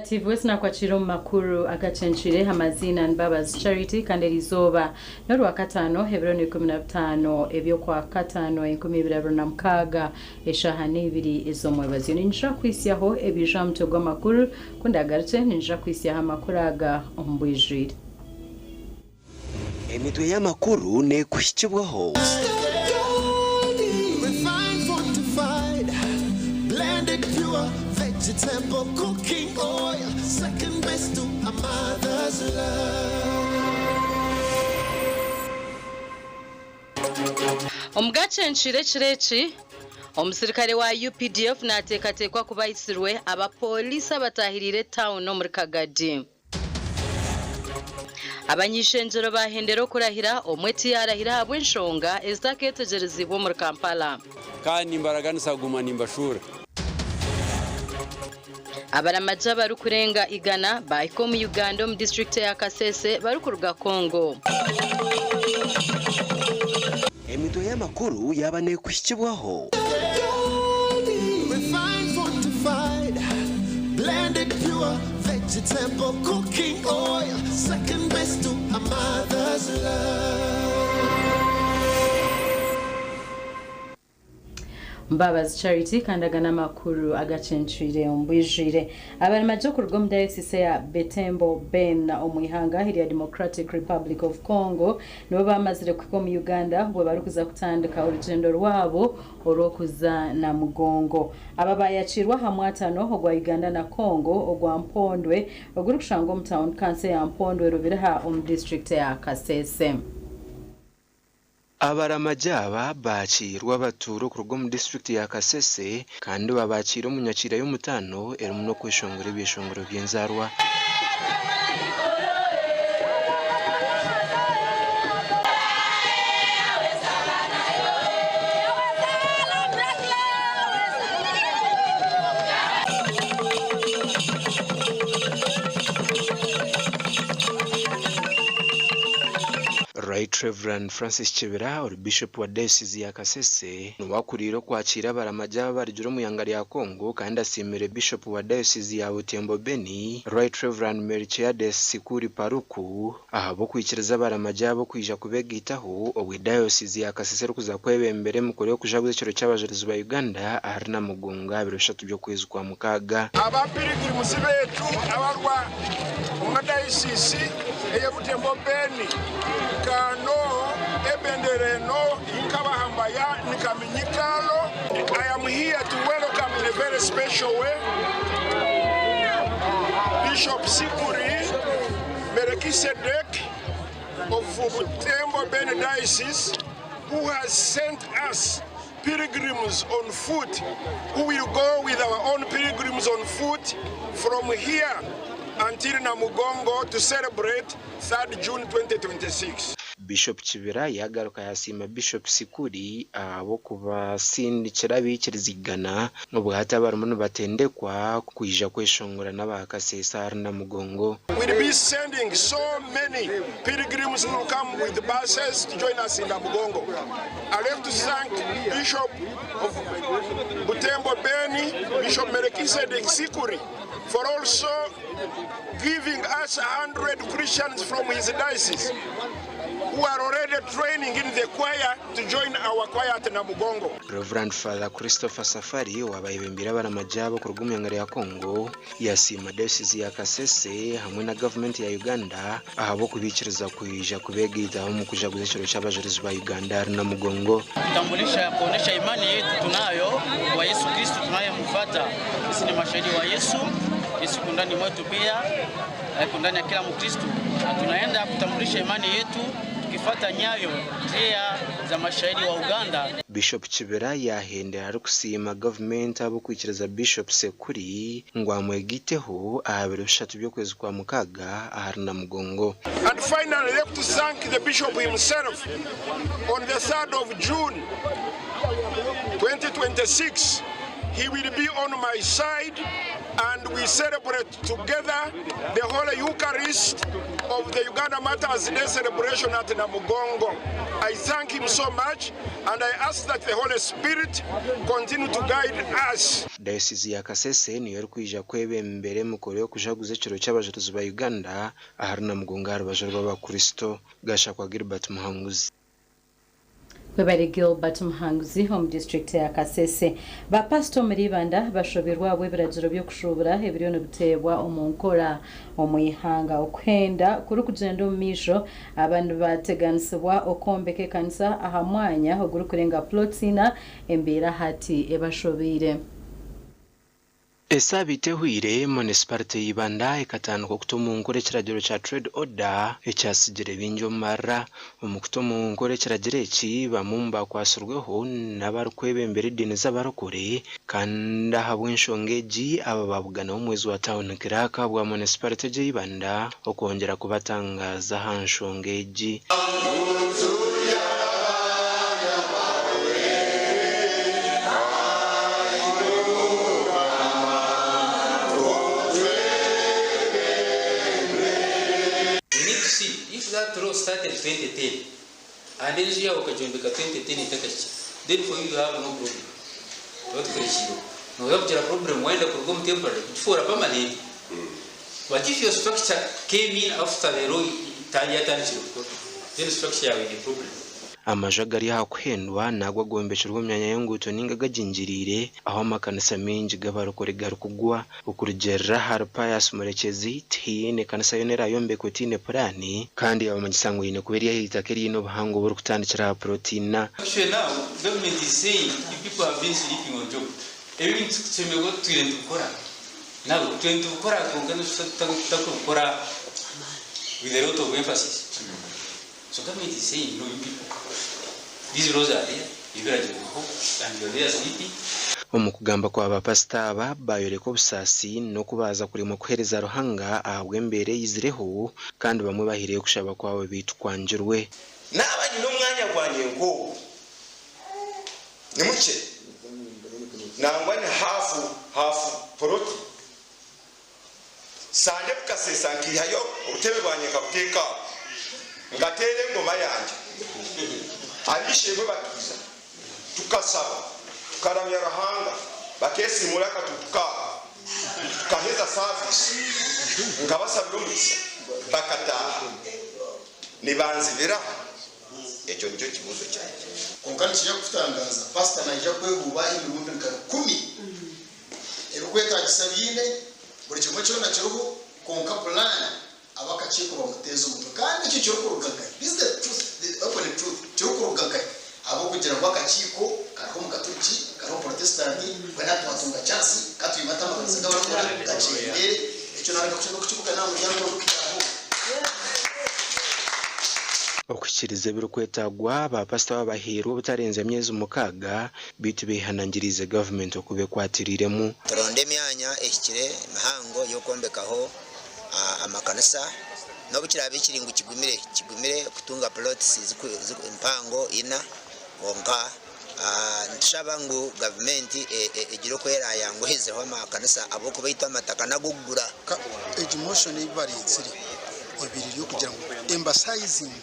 TV West nakwakira omu makuru agacencire amaziina Mbabazi Charity kandi erizooba n'orwakataano ebiro n'ikumi na bitaano eby'okwakataano 2026 eshaaha n'ibiri ez'omwebazyo ninyija kuhitsyaho ebiija aha mutwe gw'amakuru ku ndagarukye ninyija kuhitsyaho amakuru aga omu bwijwire. Emitwe y'amakuru neekuhikibwaho. Refined, fortified, blended pure vegetable cooking oil, second best to a mother's love. Omu gacencire ekiro eki, omusirikare wa UPDF nateekateekwa kuba aitsirwe abapooriisi abatahiriire etauni omuri Kagadi. Abany'eishengyero bahendera okurahira, omwe tiyarahira ahabw'enshonga ezitakeetegyerezibwe omuri Kampala. Kandi nimbaraganisa kuguma nimbashuura. Abaramagi abarikurenga igana baahika omu Uganda omu disiturikiti eya Kasese barikuruga Congo. Emitwe y'amakuru yaaba neekuhikibwaho. Refined, fortified, blended pure vegetable cooking oil, second best to a mother's love. Mbabazi Charity kandi aga n'amakuru agacencwire omu bwijwire. Abarimagye okuruga omu dayosisi eya Betembo Ben omu ihanga erya Democratic Republic of Congo nibo bamazire kuhika omu Uganda obwo barikuza kutandika orugyendo rwabo orw'okuza Namugongo. Aba bayakiirwa aha mwatano ogwa Uganda na Congo ogwa Mpondwe ogurikushangwa omu tauni kanso eya Mpondwe Rubiriha omu disiturikiti eya Kasese. Abaramagi aba baakiirwe abatuura okuruga omu disiturikiti ya Kasese kandi babakiire omu nyakiira y'omutaano erimu n'okweshongora ebyeshongoro by'enzaarwa. Right Rev. Francis Kibira ori Bishop wa Diocese ya Kasese niwe akuriire okwakiira abaramagi aba abarugire omu ihanga rya Congo kandi asiimire Bishop wa Diocese ya Butembo Beni, Right Rev. Melchiades Sikuri Paluku ahabw'okwikiriza abaramagi aba okwija kubegaitaho obwe Diocese ya Kasese erikuza kwebembera emikoro y'okujaguza ekiro ky'abajurizi ba Uganda ahari Namugongo aha biro bishatu by'okwezi kwa Mukaaga. Aba Pilgrims betu abarwa omu Diocese eye Butembo Beni kano ebendera eno inkabahambaya nikaminyikalo. I am here to welcome in a very special way Bishop Sikuri Melkisedek of Butembo Beni Diocese who has sent us pilgrims on foot who will go with our own pilgrims on foot from here until Namugongo to celebrate 3rd June 2026. Bishop Kibira yaagaruka yaasiima Bishop Sikuri ahabw'okubasindikira abaikirizigana obwo hati abarimu nibatendekwa kwija kweshongora n'aba Kasese ahari Namugongo. We'll be sending so many pilgrims who will come with buses to join us in Namugongo. I'd like to thank Bishop of Butembo Beni, Bishop Melkisedek Sikuri, for also giving us 100 Christians from his diocese who are already training in the choir to join our choir at Namugongo. Rev. Father Christopher Safari owaaba ayebembeire abaramagi abo kuruga omu ihanga rya Congo yasiima Diocese ya Kasese hamwe na gavumenti ya Uganda ahabw'okubaikiriza kwija kubegaitaho omu kujaguza ekiro ky'abajurizi ba Uganda ahari Namugongo. Kutambulisha, kuonesha imani yetu tunayo kwa Yesu Kristo tunayemfuata. Sisi ni mashahidi wa Yesu. Yesu yuko ndani mwetu pia, yuko ndani ya kila Mkristo, na tunaenda kutambulisha imani yetu tukifuata nyayo njia za mashahidi wa Uganda. Bishop Kibira yahendera arikusiima gavumenti ahabw'okwikiriza Bishop Sekuri ngu amwegaiteho aha biro bishatu by'okwezi kwa Mukaaga ahari Namugongo. And finally, I'd like to thank the bishop himself. On the 3rd of June 2026, he will be on my side. And we celebrate together the Holy Eucharist of the Uganda Martyrs Day celebration at Namugongo. I thank him so much and I ask that the Holy Spirit continue to guide us. Dayosizi ya Kasese niyo erikwija kwebembera emikoro y'okujaguza ekiro ky'abajurizi ba Uganda ahari Namugongo aha rubaju rw'abakristo. Gashakwa Gilbert Muhanguzi. Webare Gilbert Muhanguzi omu disiturikiti ya Kasese. Ba pasita omuri Ibanda bashobirwe ahabw'ebiragiro by'okushuubura ebiriyo nibiteebwa omu nkora omu ihanga. Okuhenda kurikugyenda omu maisho, aba nibateganisibwa okwombeka ekanisa aha mwanya ogurikurenga plots ina, embeera hati ebashobeire. Esaabiiti ehweire, Munisiparite ya Ibanda ekatandika okuta omu nkora ekiragiro kya Trade Order ekyatsigire baingi omu marira. Omu kuta omu nkora ekiragiro eki, bamwe omu bakwatsirweho n'abarikwebembera ediini z'abarokore kandi ahabw'enshonga egi, aba baabuganaho omuhwezi wa Town Clerk bwa Munisiparite egi eya Ibanda okwongyera kubatangaaza aha nshonga egi. We need to see if that law started 2010 and enju yawe okagyombeka 2010 etakahikire then for you you have no problem tuba tukurekiire noza kugira problem wayenda kuruga omu temporary kugifuura permanent but if your structure came in after the law yatandikire kukora then structure yawe eine problem. Amaju agari aha kuhendwa n'ago agombekirwe omu myanya y'enguuto ninga agagingiriire ahu amakanisa maingi g'abarokore garikugwa. Okurugiirira ahari Pius Murekyezi, tihaine kanisa yoona eraayombekwe etaine puraani kandi yaabamanyisa ngu eine kuba eri aha itaka eriine obuhango oburikutandikira aha puroti ina. Actually now government is saying you people have been sleeping on job ebi ebintu tushemereire kuba tutwire nitubikora now twine nitubikora kwonka noshusha tutakubikora with a lot of emphasis. So government is saying no you people these laws are there ebiragiro biriho and you are there sleeping. Omu kugamba kwa ba pasita aba, bayoreka obusaasi n'oku baaza kuremwa kuheereza Ruhanga ahabw'embeera eyizireho kandi bamwe bahireyo okushaba kwabo beitu kwangirwe. Naaba nyine omwanya gwangye nk'ogu, ni mukye, nangwa ni haafu haafu poloti. Sande bukaseesa nkaihayo obutebe bwangye nkabuteeka aho, nkateera engoma yangye, ab'eishe-emwe bakaija, tukashaba, tukaramya Ruhanga, bakeesiimuura akatuutu kaabo, tukaheza saaviisi, nkabasabira omugisha, bakataaha nibanzibira. Ekyo nikyo kibuuzo kyangye. Kwonka nikiija kukutangaaza, pasita naija kwehuuba emirundi nka rukumi. Ebirikwetaagisa abiine, buri kimwe kyona kiriho, kwonka pulaani ab'akakiiko bamuteeza omutwe. Kandi ekyo kirikuruga nkahi? This is the truth, the open truth. Kirikuruga nkahi? Ahabw'okugira ngu akakiiko kariho Omukaturiki, kariho Omuporotesitanti, mbwenu hati twatunga chansi, ka twimate amakanisa g'abarikukora gakyendere. Ekyo naaruga kukibugana aha muryango orikutaaha ogu. Okuhikiiriza ebirikwetaagwa, ba pasita aba bahairwe obutarenza myezi mukaaga beitu beehanangiriize gavumenti okuba ekwatiriiremu. Turonde emyanya ehikire mihango y'okwombekaho amakanisa n'obu kiraabe kiri ngu kigumire, kigumire kutunga plots mpango ina kwonka nitushaba ngu gavumenti egire oku eraayanguhizeho amakanisa ahabw'okuba itwe amataka n'ag'okugura. Egi motion ei bareetsire ebaire eri okugira ngu emphasizing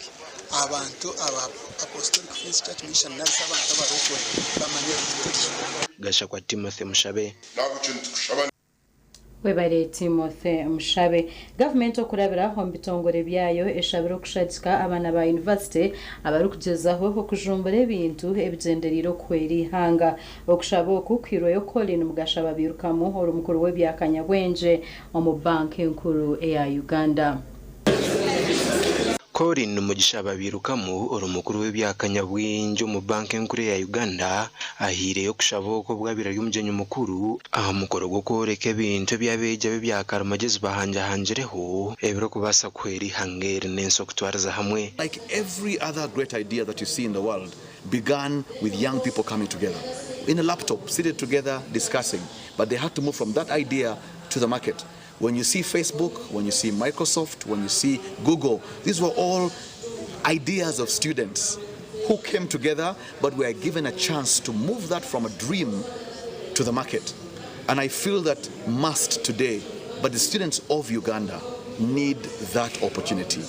abantu aba Apostolic Faith Church Mission nari shi abantu abarokore bamanye ahu turi. Gashakwa Timothy Mushabe. N'ahabw'ekyo nitukushaba. Webare Timothy Mushabe. Gavumenti okurabira omu bitongore byayo eshabire okushagika abaana ba yunivasite abarikugyezaho okujumbura ebintu ebigyendereire okuhwera eihanga. Okushaba oku kuhairweyo Collin Mugasha Babirukamu ori mukuru w'ebya kanyabwengye omu banka enkuru eya Uganda. Collin Mugisha Babirukamu ori mukuru w'ebya kanyabwengye omu banka enkuru eya Uganda ahaireyo okushaba oku obu abaire ari omugyenyi mukuru aha mukoro gw'okworeka ebintu ebi abeegi ab'ebya karimagyezi bahangihangireho ebirikubaasa kuhwera eihanga eri n'ensi okutwariza hamwe. Like every other great idea that you see in the world began with young people coming together in a laptop, seated together discussing, but they had to move from that idea to the market. When you see Facebook, when you see Microsoft, when you see Google, these were all ideas of students who came together but were given a chance to move that from a dream to the market. And I feel that must today, but the students of Uganda need that opportunity.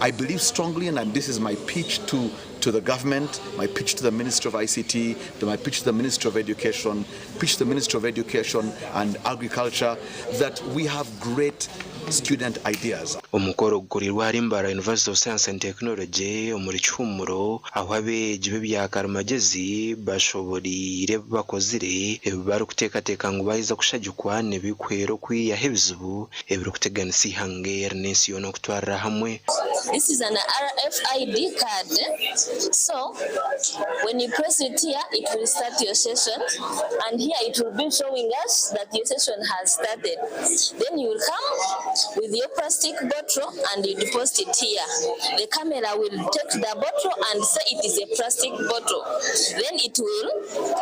I believe strongly, and this is my pitch to, to the government, my pitch to the Ministry of ICT, to my pitch to the Ministry of Education, pitch to the Ministry of Education and Agriculture, that we have great student ideas. Omukoro gukoreirwe ahari Mbarara University of Science and Technology omuri Kihumuro ahu abeegi b'ebya karimagyezi bashoboreire ebi bakozire ebi barikuteekateeka ngu baaheza kushagikwa nibikuhwera okwihaho ebizibu ebirikuteganisa eihanga eri n'ensi yoona okutwarira hamwe. This is an RFID card so when you press it here it will start your session and here it will be showing us that your session has started then you will come with your plastic bottle and you deposit it here the camera will take the bottle and say it is a plastic bottle then it will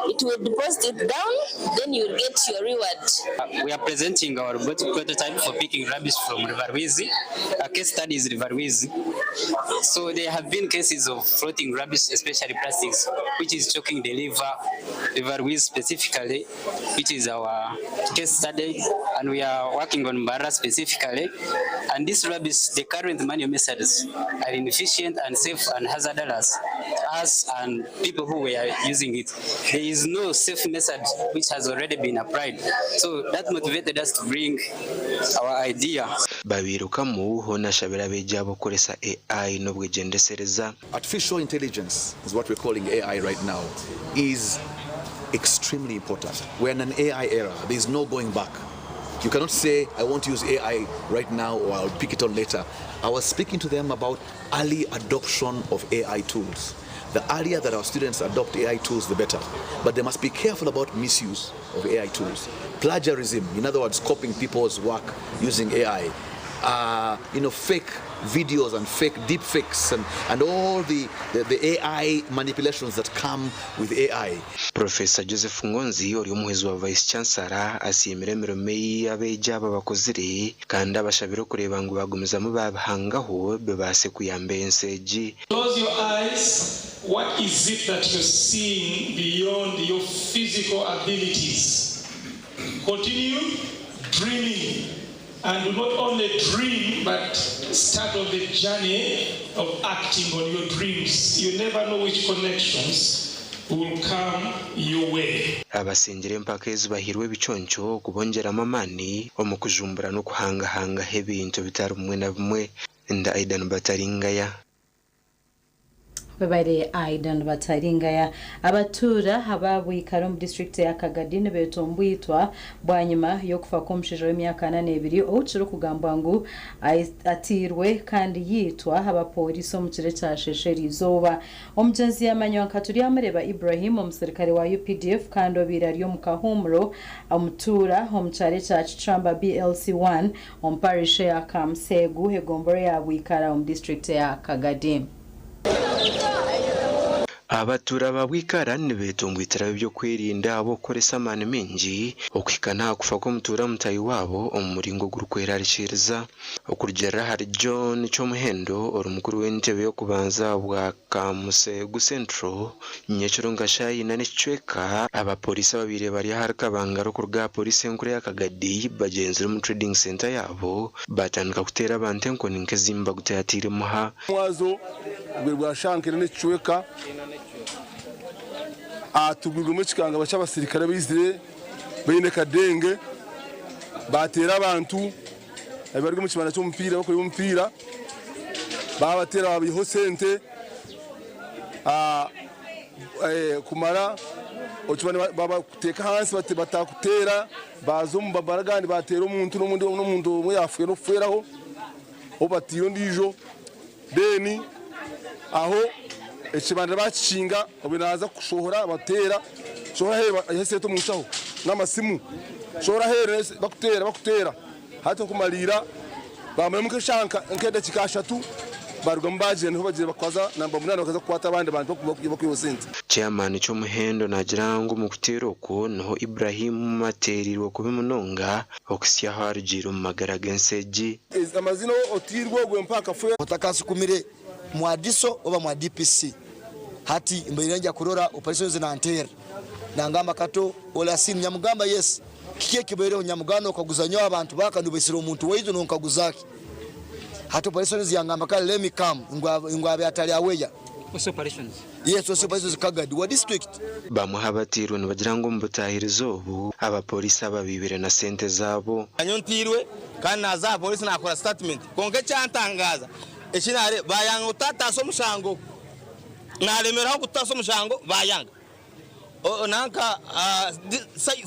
it will deposit it down then you will get your reward. We are presenting our robotic prototype for picking rubbish from River Rwizi. A case study is River Rwizi. So there have been cases of floating rubbish, especially plastics, which is choking the river, River Rwizi specifically, which is our case study, and we are working on Mbarara specifically. And this rubbish, the current manual methods are inefficient, unsafe, and hazardous to us and people who were using it. There is no safe method which has already been applied. So that motivated us to bring our idea. Babirukamu hoona ashabire abeegi abo kukoresa AI n'obwegyendesereza. Artificial intelligence is what we're calling AI right now, is extremely important. We're in an AI era. There's no going back. You cannot say, I want to use AI right now or I'll pick it on later. I was speaking to them about early adoption of AI tools. The earlier that our students adopt AI tools, the better. But they must be careful about misuse of AI tools. Plagiarism, in other words, copying people's work using AI. You know, fake videos and fake deep fakes and, and all the, the, the AI manipulations that come with AI. Professor Joseph Ngonzi ori omuhwezi wa Vice Chancellor asiimire emirimo ei abeegi aba bakozire kandi abashabire okureeba ngu bagumizamu babihangaho bibaase kuyamba ensi egi. Close your eyes. What is it that you're seeing beyond your physical abilities? Continue dreaming. And do not only dream, but start on the journey of acting on your dreams. You never know which connections will come your way. Abasingire empaka ezi bahairwe ebiconco kubongyeramu amaani omu kujumbura n'okuhangahangaho ebintu bitari bimwe na bimwe. Ndi Aidan Bataringaya. Webare Aidan Bataringaya. Abatuura aba Bwikara omu disiturikiti ya Kagadi nibetomboitwa bwanyima y'okufa kw'omushaija w'emyaka 42 ou kirikugambwa ngu ateirwe kandi yaitwa abapoorisi omu kiro ekyasheesha eriizooba. Omugyenzi yamanywa nka Turyamureeba Ibrahim omuserukare wa UPDF kandi obaire ari omu kahuumuro omutuura omu kyaro ekya Kicamba BLC 1 omu parish eya Kamuseegu egomborora eya Bwikara omu disiturikiti eya Kagadi. Abatuura ba Bwikara nibetomboitera ab'ebyokwerinda ahabw'okukoresa amaani maingi okuhika n'aha kufa kw'omutuura mutaahi waabo omu muringo ogurikwerarikiriza. Okurugiirira ahari John Kyomuhendo ori mukuru w'entebe y'okubanza ahabwa Kamuseegu Central, nyekiro nka shaaha ina n'ekicweka, abapooriisi ababaire bari ahari Kabangari okuruga aha pooriisi enkuru eya Kagadi bagyenzire omu Trading Centre yaabo baatandika kuteera abantu enkoni nk'ezimbaguta yateire muha. Omwazo gwe gwa shaaha nka ina n'ekicweka, tugwirwemu ekikangabwa ky'abasirikare abaizire baine kadenge baateera abantu abari omu kibanda ky'omupiira barikureeba omupiira baabateera baabaihaho sente kumara babateeka ahansi batakuteera baaza omu mabara agandi baateera omuntu n'omuntu omwe yaafa n'okufeeraho ou bataire ondiijo then aho ekibanda bakikinga obwe naaza kushohora bateera shohora aheeru aihe esente omu nshaho n'amasimu shohora aheeru bakuteera bakuteera hati okumariira bamaramu nk'eshaaha nk'edakiika ashatu barugamu bagyenda niho bagyire bakaza namba munaana bakaza kukwata abandi bantu bakwihaho sente. Chairman Kyomuhendo naagira ngu omu kuteera okwo niho Ibrahim ateereirwe kubi munonga okuhitsya ahu arugiire omu magara g'ensi egi. Amazina otiirwe ogwe mpaka akafeera. Otakasukumire mwa DISO oba mwa DPC. Hati mbaire ngya kurora operation ezi nanterra. Nangamba Kato oli asiimye? Nyamugamba yes. Kiki ekibaireho Nyamuganda okaguza nyowe abantu baka nibesire omuntu waitu nonkaguza ki? Hati operations yangamba kale let me come ngu abe atari aware. OC operations? Yes, OC operations Kagadi wa district. Bamwe aha batairwe nibagira ngu omu butaahirizi obu, abapooriisi aba baibire na sente zaabo. Nyowe nteirwe kandi naaza aha pooriisi naakora sitatimenti kwonka ekyantangaaza eki naareeba baayanga kutataasa omushango naaremeraho kutaasa omushango baayanga. Nanka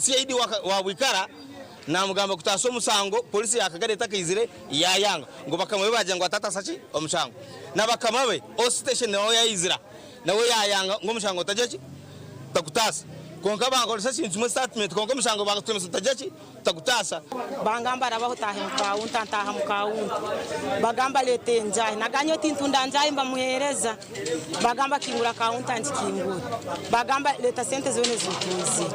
CID wa Bwikara namugamba kutaasa omusango polisi ya Kagari etakaizire yayanga ngu bakama be bagira ngu atataasa ki omushango na bakama be OC station nawe yaizira nawe yayanga ngu omushango tagira ki tagutaasa kwonka bankoresa ekintu kimwe statement kwonka omushango bagututemesa tutagira ki Tagutaasa. Bangamba rabaho taahe mu kawunta, ntaaha mu kawunta. Bagamba leeta enjaahi, nagamba nyowe tintunda njaahi mbamuheereza. Bagamba kingura kawunta ngikingura. Bagamba leeta sente zoona ezi otunzire.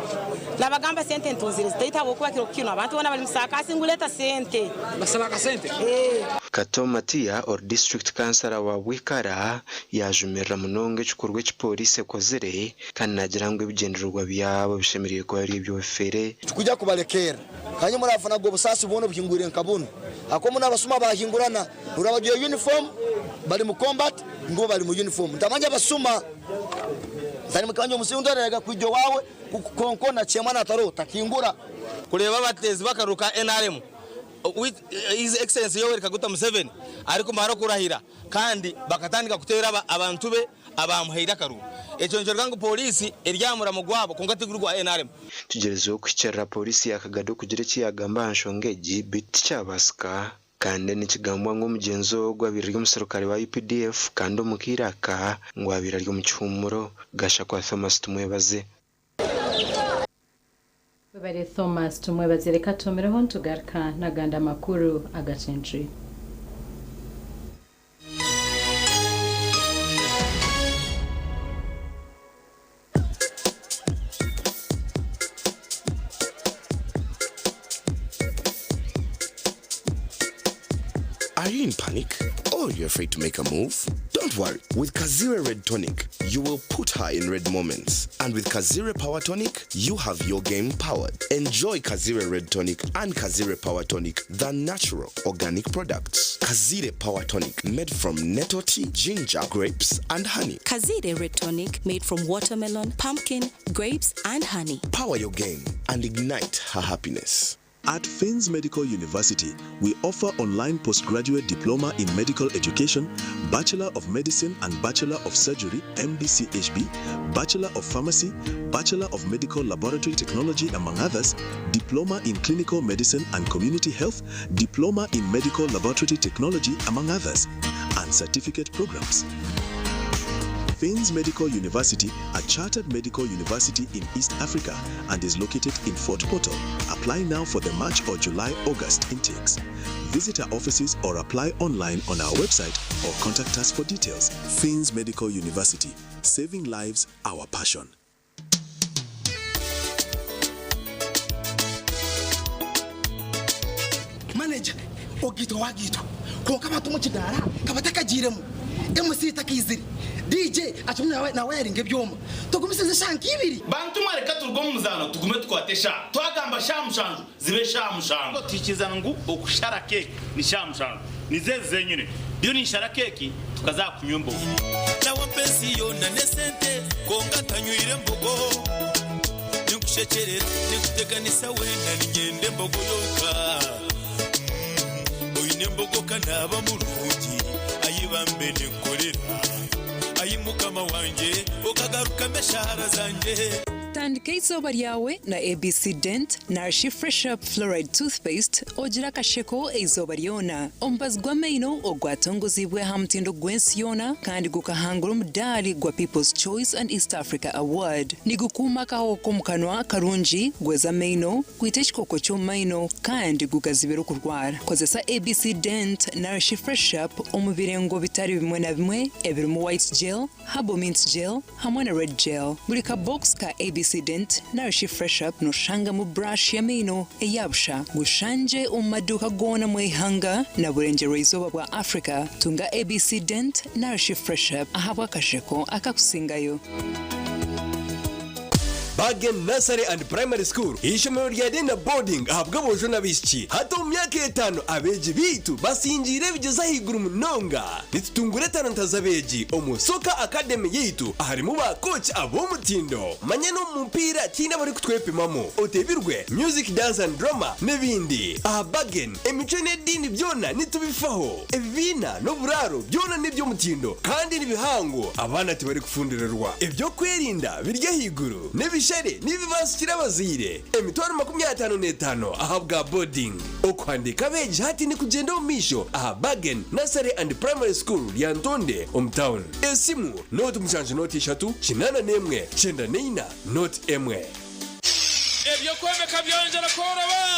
Nabagamba sente ntunzire zitaito ahabw'okuba kiro kinu abantu boona bari mu saakaasi ngu leeta sente. Basaba akasente? Ee. Kato Matia ori disiturikiti kansara wa Bwikara yaajumirira munonga ekikorwa eki pooriisi ekozire Kandi naagira ngu ebigyendererwa byabo bishemereire kuba biri eby'obufere. Tikwija kubarekeera. Kandi murafunaga obusaasi bwona obuhingwire nka bunu. Ahakuba muna abasuma bahingurana, oraba ajwaire uniform bari mu combat ngu bo bari mu uniform. Ntamanya abasuma. Ntari mukanya omusinzi ararega kwija owaawe kukukonkona chairman atariho takingura. Kureeba abateezi b'akaruru ka nrm, His Excellency Yoweri Kaguta Museveni arikumara okurahira kandi bakatandika kuteera abantu be abaamuhaire akaruru. Ekyo nikyoreka ngu pooriisi eri aha muramo gwabo kwonka tiguri gwa nrm. Tugyerizeho kuhikiirira Pooriisi ya Kagadi okugira eki yaagamba aha nshonga egi beitu tikyabaasika. Kandi nikigambwa ngu omugyenzi ogu abaire ari omuserukare wa UPDF kandi omu kaire aka ngu abaire ari omu kihuumuro. Gashakwa Thomas Tumwebaze. Webare Thomas Tumwebaze reka tuhumireho nitugaruka n'agandi amakuru agacencwire. Are you in panic? Or you're afraid to make a move? Don't worry. With Kazire Red Tonic, you will put her in red moments. And with Kazire Power Tonic, you have your game powered. Enjoy Kazire Red Tonic and Kazire Power Tonic, the natural organic products. Kazire Power Tonic, made from nettle tea, ginger, grapes, and honey. Kazire Red Tonic, made from watermelon, pumpkin, grapes, and honey. Power your game and ignite her happiness. At Finns Medical University, we offer online postgraduate diploma in medical education, Bachelor of Medicine and Bachelor of Surgery, MBCHB, Bachelor of Pharmacy, Bachelor of Medical Laboratory Technology, among others, Diploma in Clinical Medicine and Community Health, Diploma in Medical Laboratory Technology, among others, and certificate programs. Finns Medical University, a chartered medical university in East Africa and is located in Fort Portal. Apply now for the March or July August intakes. Visit our offices or apply online on our website or contact us for details. Finns Medical University, saving lives, our passion. Manager, ogiitwa wagiitwa kwonka abantu omu kidaara ka batakagiiremu, MC takaizire, DJ akirimu nawayaringa ebyoma, tugumisirize eshaaha nka ibiri. Bantu mwe reka turuge omu muzaano tugume tukwate eshaaha. Twagamba shaaha mushanju zibe shaaha mushanju. Tuhikirizana ngu okushara keeki ni shaaha mushanju. Nizo ezi zenyine. Ndiyo ninshara keeki tukaza aha kunywa embogo. Nawampa ensi yoona n'esente kwonka ntanywire mbogo. Ninkushekyerera, ninkuteganisa weena niinyenda embogo yonka. Oine embogo ka naaba murungi, ayi bambe ninkukorera. Ayi Mukama wangye, okagarukamu eshaara zangye. Tandika eizooba ryawe na ABC Dent narishi Fresh Up Fluoride Toothpaste ogire akasheko eizooba ryona. Omubazi gw'amaino ogwatongoziibwe aha mutindo gw'ensi yoona kandi gukahangura omudaari gwa People's Choice and East Africa Award. Nigukuuma akahoho k'omu kanwa karungi, gweza amaino, gwita ekikooko ky'omu maino kandi gugazibira okurwara. Kozesa ABC Dent narishi Fresh Up omu birengo bitari bimwe na bimwe ebirimu White Gel, Herbal Mint Gel hamwe na Red Gel. Buri ka box ka ABC Dent narishi Fresh Up noshangamu brush y'amaino eya busha. Gushangye omu maduuka goona omu ihanga na burengyerwa-izooba bwa Africa. Tunga ABC Dent narishi Fresh Up ahabw'akasheko akakusingayo. Bargain Nursery and Primary School, eishomero rya day na boarding ahabw'aboojo n'abaishiki. Hati omu myaka etaano abeegi baitu basingiire ebigyezo ahaiguru munonga. Nitutungura etalanta z'abeegi omu Soccer Academy yaitu aharimu ba kooki ab'omutindo. Manya n'omu mupiira tihaine abarikutwepimamu. Otebirwe, music, dance and drama n'ebindi. Aha Bargain, emicwe n'ediini byona nitubifaho. Ebibiina n'oburaaro byona n'eby'omutindo kandi ni bihango, abaana tibarikufundirirwa. Eby'okwerinda biri ahaiguru, n'ebishare nibibaasikira abazaire 55,000 ahabwa boarding. Okuhandiika abeegi hati nikugyenda omu maisho aha Bargain Nursery and Primary School Lyantonde omu town. Esimu, 07 03 81 94 01. Eby'okwombeka byongyera kworoba!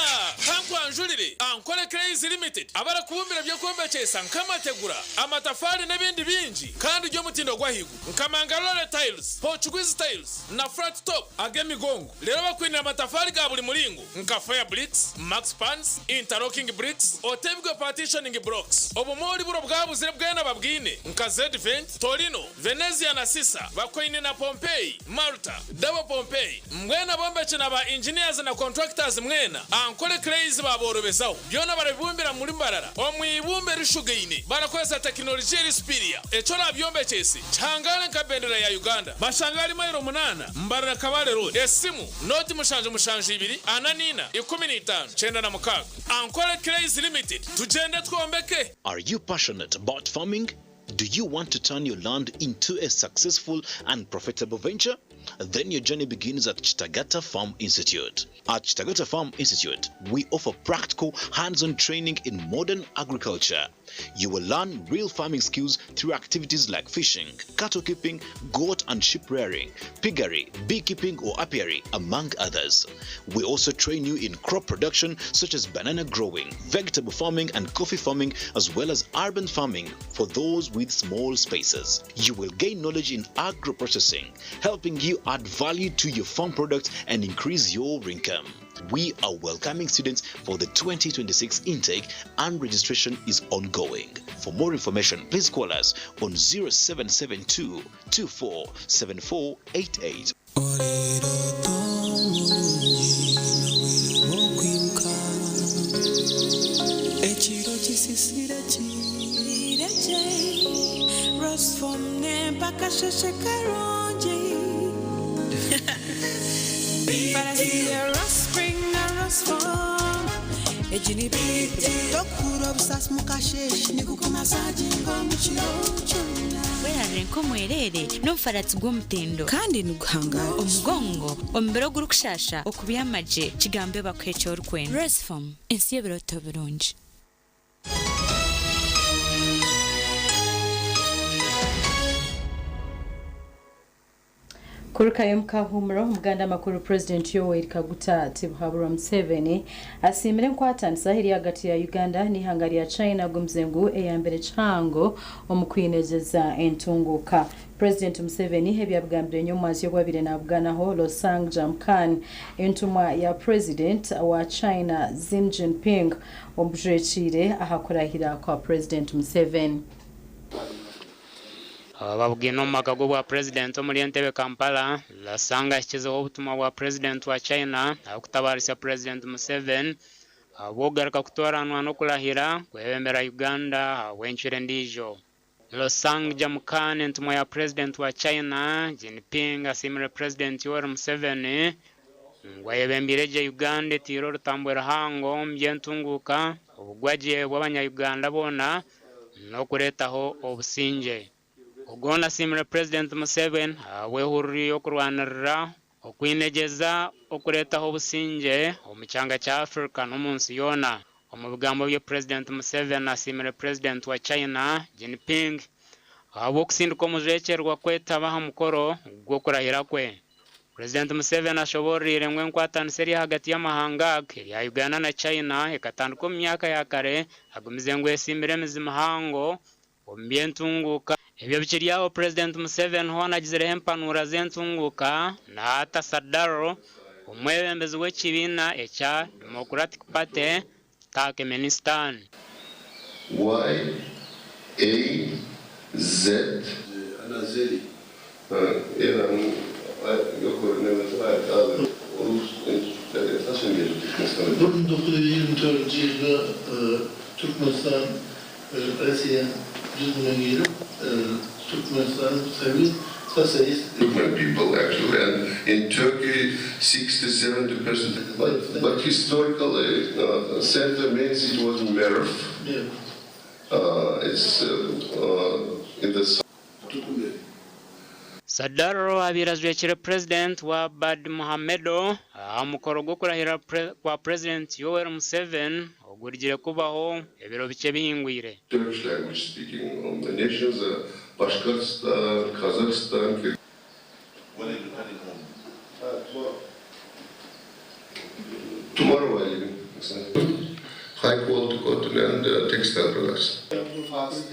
Kankwanjurire Ankole Clays Limited abarikubumbira eby'okwombekyesa nk'amategura, amatafaari n'ebindi bingi kandi by'omutindo gw'ahaiguru nka Mangalore Tiles, Portuguese Tiles na Flat Top ag'emigongo. Reero bakwinire amatafaari ga buri muringo nka Fire Bricks, Max Pans, Interlocking Bricks, Otebigwe Partitioning Blocks. Obumoori buro bwabuzire bwena babwine nka Zedvent, Torino, Venezia na Sisa bakwaine na Pompeii, Malta, Double Pompeii, mbwenu abombeki na ba engineers na contractors mwena, Ankole Clays baaborobezaho. Byona barabibumbira muri Mbarara omu ibumba erishugaine barakozesa tekinologiya eri superior. Eki orabyombekyese kihangare nka bendera ya Uganda. Bashanga ahari mailo munaana Mbarara Kabale Road. Esimu, nooti 772 44 15 96. Ankole Clays Limited, tugyende twombeke! Are you passionate about farming? Do you want to turn your land into a successful and profitable venture? Then your journey begins at Chitagata Farm Institute. At Chitagata Farm Institute, we offer practical, hands on training in modern agriculture. You will learn real farming skills through activities like fishing, cattle keeping, goat and sheep rearing, piggery, beekeeping or apiary, among others. We also train you in crop production such as banana growing, vegetable farming, and coffee farming, as well as urban farming for those with small spaces. You will gain knowledge in agro processing, helping you add value to your farm products and increase your income. We are welcoming students for the 2026 intake and registration is ongoing. For more information, please call us on 0772 247488. Ekiro kisisire kirekye Rosfom nempakasheshe karungi Farasiya Rospring na Rosfom egi ni biti Tokuhurira obusaasi mukasheshe nikukumasaginga omu kiro kyona Werarire nk'omwereere n'omufaratsi gw'omutindo. Kandi niguhangaara. Omugongo, omubiri ogurikushaasha, okubyama gye, kigambe bakuhe eki orikwenda. Rosefom, ensi y'ebirooto birungi. Kurukayo omu kahuumuro, Omuganda Makuru Purezidenti Yoweri Kaguta Tibuhaburwa Museveni asiimire enkwatanisa eri ahagati ya Uganda n'eihanga rya China agumize ngu eyambire kihango omu kwinegyeza entunguuka. Purezidenti Museveni ebi abigambire nyomwazyo obu abaire nabuganaho Losang Jamkan, entumwa ya Purezidenti wa China Xi Jinping omu bujwekiire aha kurahira kwa Purezidenti Museveni. Aba babugaine omu maka g'obwa Purezidenti omuri Entebbe, Kampala, Lasanga ahikizeho obutumwa bwa Purezidenti wa China arikutabaarisa Purezidenti Museveni ahabw'okugaruka kutooranwa n'okurahira kwebembera Uganda ahabw'encuro endiijo. Losang Jamkan, entumwa ya Purezidenti wa China, Jinping asiimire Purezidenti Yoweri Museveni ngu ayebembeire gye Uganda eteire orutambwe ruhango omu by'entunguuka, obugwagye bw'abanya-Uganda boona n'okureetaho obusingye. Ogwo asiimire Purezidenti Museveni ahabw'ehururu y'okurwanirira okwinegyeza okureetaho obusingye omu kyanga kya Africa n'omu nsi yoona. Omu bigambo bye, Purezidenti Museveni asiimire Purezidenti wa China, Jinping ahabw'okusindika omujwekyerwa kwetaba aha mukoro gw'okurahira kwe. Purezidenti Museveni ashoboororeire ngu enkwatanisa eri ahagati y'amahanga aga erya Uganda na China ekatandika omu myaka ya kare agumize ngu esimbire emizi mihango omu by'entunguuka. Ebyo bikiri aho Purezidenti Museveni hoona agizireho empanura z'entunguuka na Arthur Sadaro omwebembezi w'ekibiina ekya Democratic Party Turkmenistan. Y A Z. Yok Mehmet abi. Onun esasını geldi Türkmenistan'a. 1924 ýylda Türkmenistan Russiýa düzümine girip, Türkmenistan Sowet Sosialist Turkmen people actually, and in Turkey 60 70%. But historically, center means it was Merv. Yeah. It's in the Sadaro abaire ajwekire Purezidenti wa Berdimuhamedow aha mukoro gw'okurahira kwa Purezidenti Yoweri Museveni ogurugire kubaho ebiro bikye bihingwire. Turkish language speaking nations, Bashkortostan, Kazakhstan. Kyrgyzstan. Tomorrow I leave. High quality cotton and textile products. Fast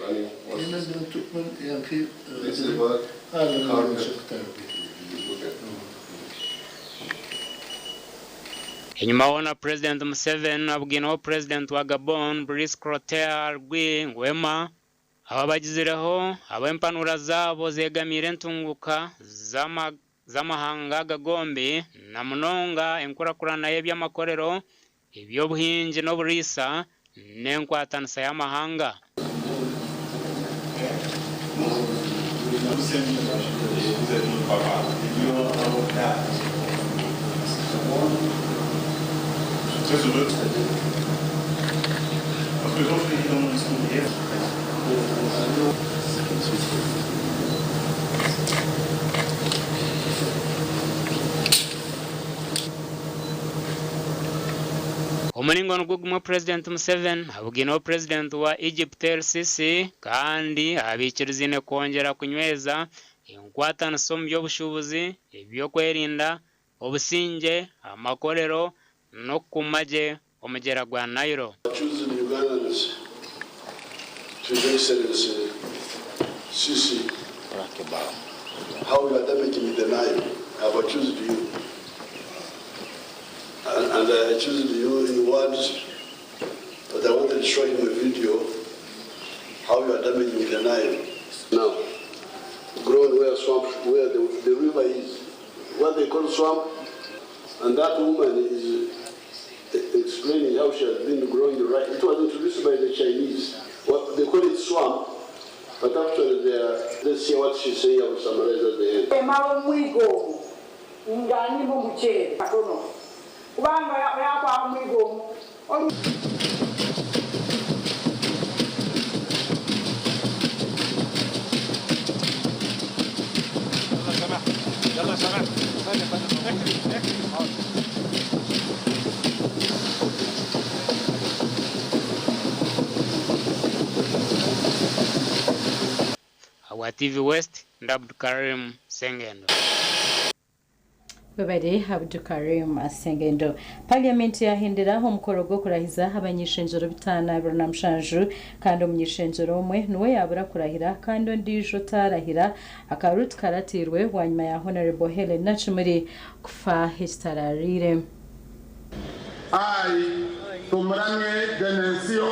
running Ýene Türkmen ýa-ki This is what carpet. Enyima hoona Purezidenti Museveni abugiineho Purezidenti wa Gabon Brice Clotaire Oligui Nguema aba bagizireho abu empanura zaabo zegamiire entunguka z'amahanga aga gombi na munonga enkurakurana y'eby'amakorero, eby'obuhingi n'oburiisa n'enkwatanisa y'amahanga. Très heureux. Parce que quand je l'ai dit dans mon discours hier, Omuringo nigwo gumwe Purezidenti Museveni abugiineho Purezidenti wa Egypt El Sisi kandi abaikiriziine kwongyera kunyweza enkwatanisa omu by'obushuubuzi, eby'okwerinda, obusingye, amakorero n'okukuuma gye omugyera gwa Nile. Choosing Ugandans to His Excellency Sisi, how you are damaging the Nile. I have accused you. And I accused you in words, but I wanted to show him a video how you are damaging the Nile. Now, grown where swamp, where the river is, what they call swamp, and that woman is explaining how she has been growing rice. It was introduced by the Chinese. What they call it swamp, but actually they are, let's see what she's saying. I will summarize at the end. Emala omwigo ogwo nga nima omuceere katono kubanga yakwaba omwigo omu. Awa TV West, Abdulkarim Sengendo. Webare Abdukarim Sengendo. Parliament yahindiraho omukoro gw'okurahiza abanyishenjero 527 kandi omunyishenjero omwe niwe yabura kurahira kandi ondiijo tarahira akarutu karatirwe wanyuma ya Honorable Helen Nakimuli kufa ekitarariire. I, Tumuramye Venancio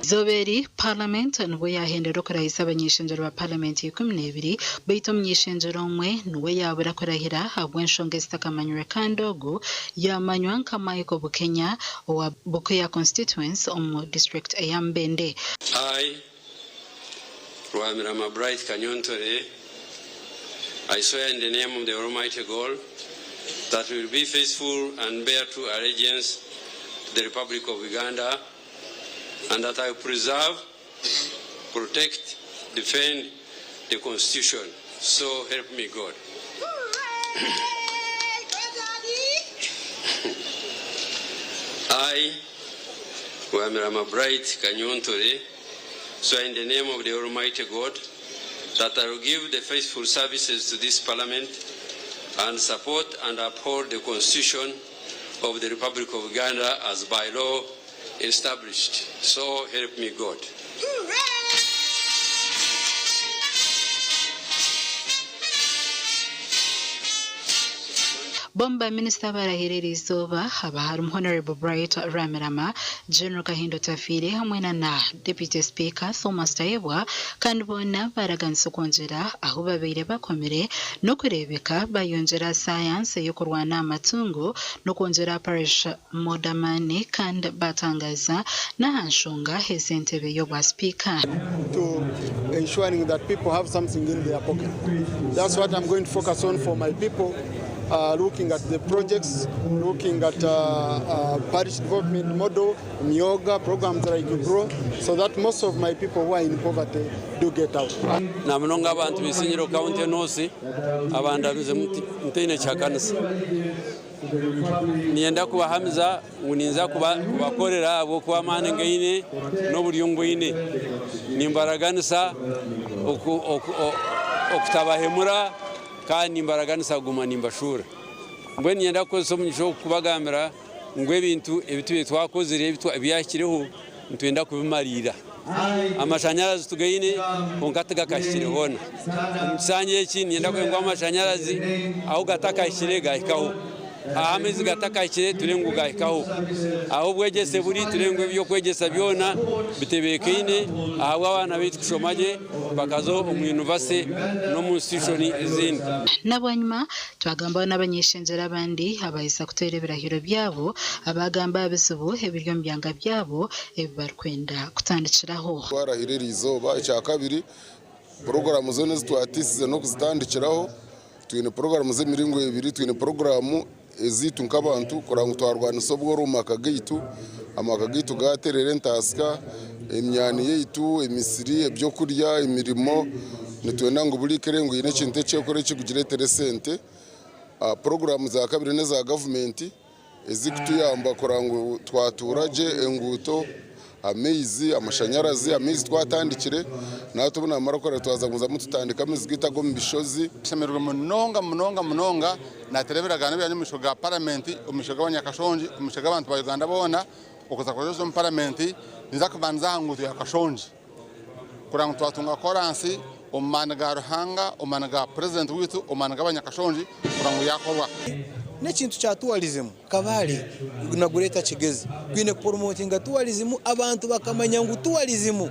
Zoberi Parliament niwe yahendera okurahisa abanyishenjero ba Parliament 12 baitu omunyishenjero omwe niwe yabura kurahira ahabw'enshonga ezitakamanyirwe kandi ogu yamanywa nka Michael Bukenya owa Bukuya constituency omu district eya Mbende. I, Rwamirama Bright Kanyontore, I swear in the name of the Almighty God that we will be faithful and bear true allegiance to the Republic of Uganda, and that I preserve, protect, defend the Constitution. So help me God. I, Rwamirama Bright Kanyontore, swear in the name of the Almighty God that I will give the faithful services to this Parliament and support and uphold the Constitution of the Republic of Uganda as by law established. So help me God. Bo omu ba minisita abarahire eriizooba haba harimu Honourable Bright Rwamirama, General Kahinda Otafiire hamwe na na Deputy Speaker Thomas Tayebwa kandi boona baraganisa okwongyera ahu babaire bakomire n'okureebeka bayongyera aha sayansi ey'okurwana aha matungo n'okwongyera aha parish Modamani kandi batangaza n'aha nshonga ez'entebe y'obwa sipiika. To ensuring that people have something in their pocket. That's what I'm going to focus on for my people, looking at the projects, looking at parish development model, Emyoga, programs like Grow, so that most of my people who are in poverty do get out. Na munonga abantu b'Isingiro County North abandamize ntaine kihakanisa. Niinyenda kubahamiza ngu ninza kubakorera ahabw'okuba amaani ngaine n'oburyo mbwine. Nimbaraganisa okutabahemura kandi nimbaraganisa kuguma nimbashuura. Mbwenu niinyenda kukozesa omugisha ogu kubagambira ngu ebintu ebi tubaire twakozire ebyahikireho nitwenda kubimariira. Amashanyarazi tugaine kwonka tigakahikire hoona. Omu kisanja eki niinyenda kureba ngu amashanyarazi ahu gatakahikire gahikaho, ahu amaizi gatakahikire turebe ngu gahikaho, ahu obwegyese buri turebe ngu eby'okwegyesa byona bitebeekaine ahabw'abaana baitu kushoma gye bakaza omu yunivasite n'omu institution ezindi. Na bwanyima Twagambaho n'abany'eishengyero abandi abaaheza kuteera ebirahiro byabo abaagamba aha bizibu ebiri omu byanga byabo ebi barikwenda kutandikiraho. Twarahira eriizooba. Ekyakabiri, puroguraamu zoona ezi twatiisize n'okuzitandikiraho. Twine puroguraamu z'emiringo ebiri. Twine puroguraamu ezaitu nk'abantu kureba ngu twarwanisa obworo omu maka gaitu, amaka gaitu gaatereera entaasya, emyani yaitu, emisiri, ebyokurya, emirimo. Nitwenda ngu buri ka ere ngu eine ekintu eki ekora ekirikugireetera esente. Puroguraamu za kabiri n'eza gavumenti ezirikutuyamba kureba ngu twatuura gye, enguuto, amaizi, amashanyarazi. Amaizi twatandikire nahati obu naamara kukora twaza kugumizamu tutandike amaizi gaitu ag'omu bishozi. Nshemereirwe munonga munonga munonga nateera ebiragaano byangye omu maisho ga Paramenti, omu maisho g'abanyakashongi, omu maisho g'abantu ba Uganda boona okuza kujweza omu Paramenti ninza kubandiza aha nguuto ya Kashongi. Kureba ngu twatunga koransi omu maani ga Ruhanga, omu maani ga purezidenti waitu, omu maani g'abanyakashongi kureba ngu yakorwa. N'ekintu kya tourism Kabale na Greater Kigezi twine kuporomotinga tourism abantu bakamanya ngu tourism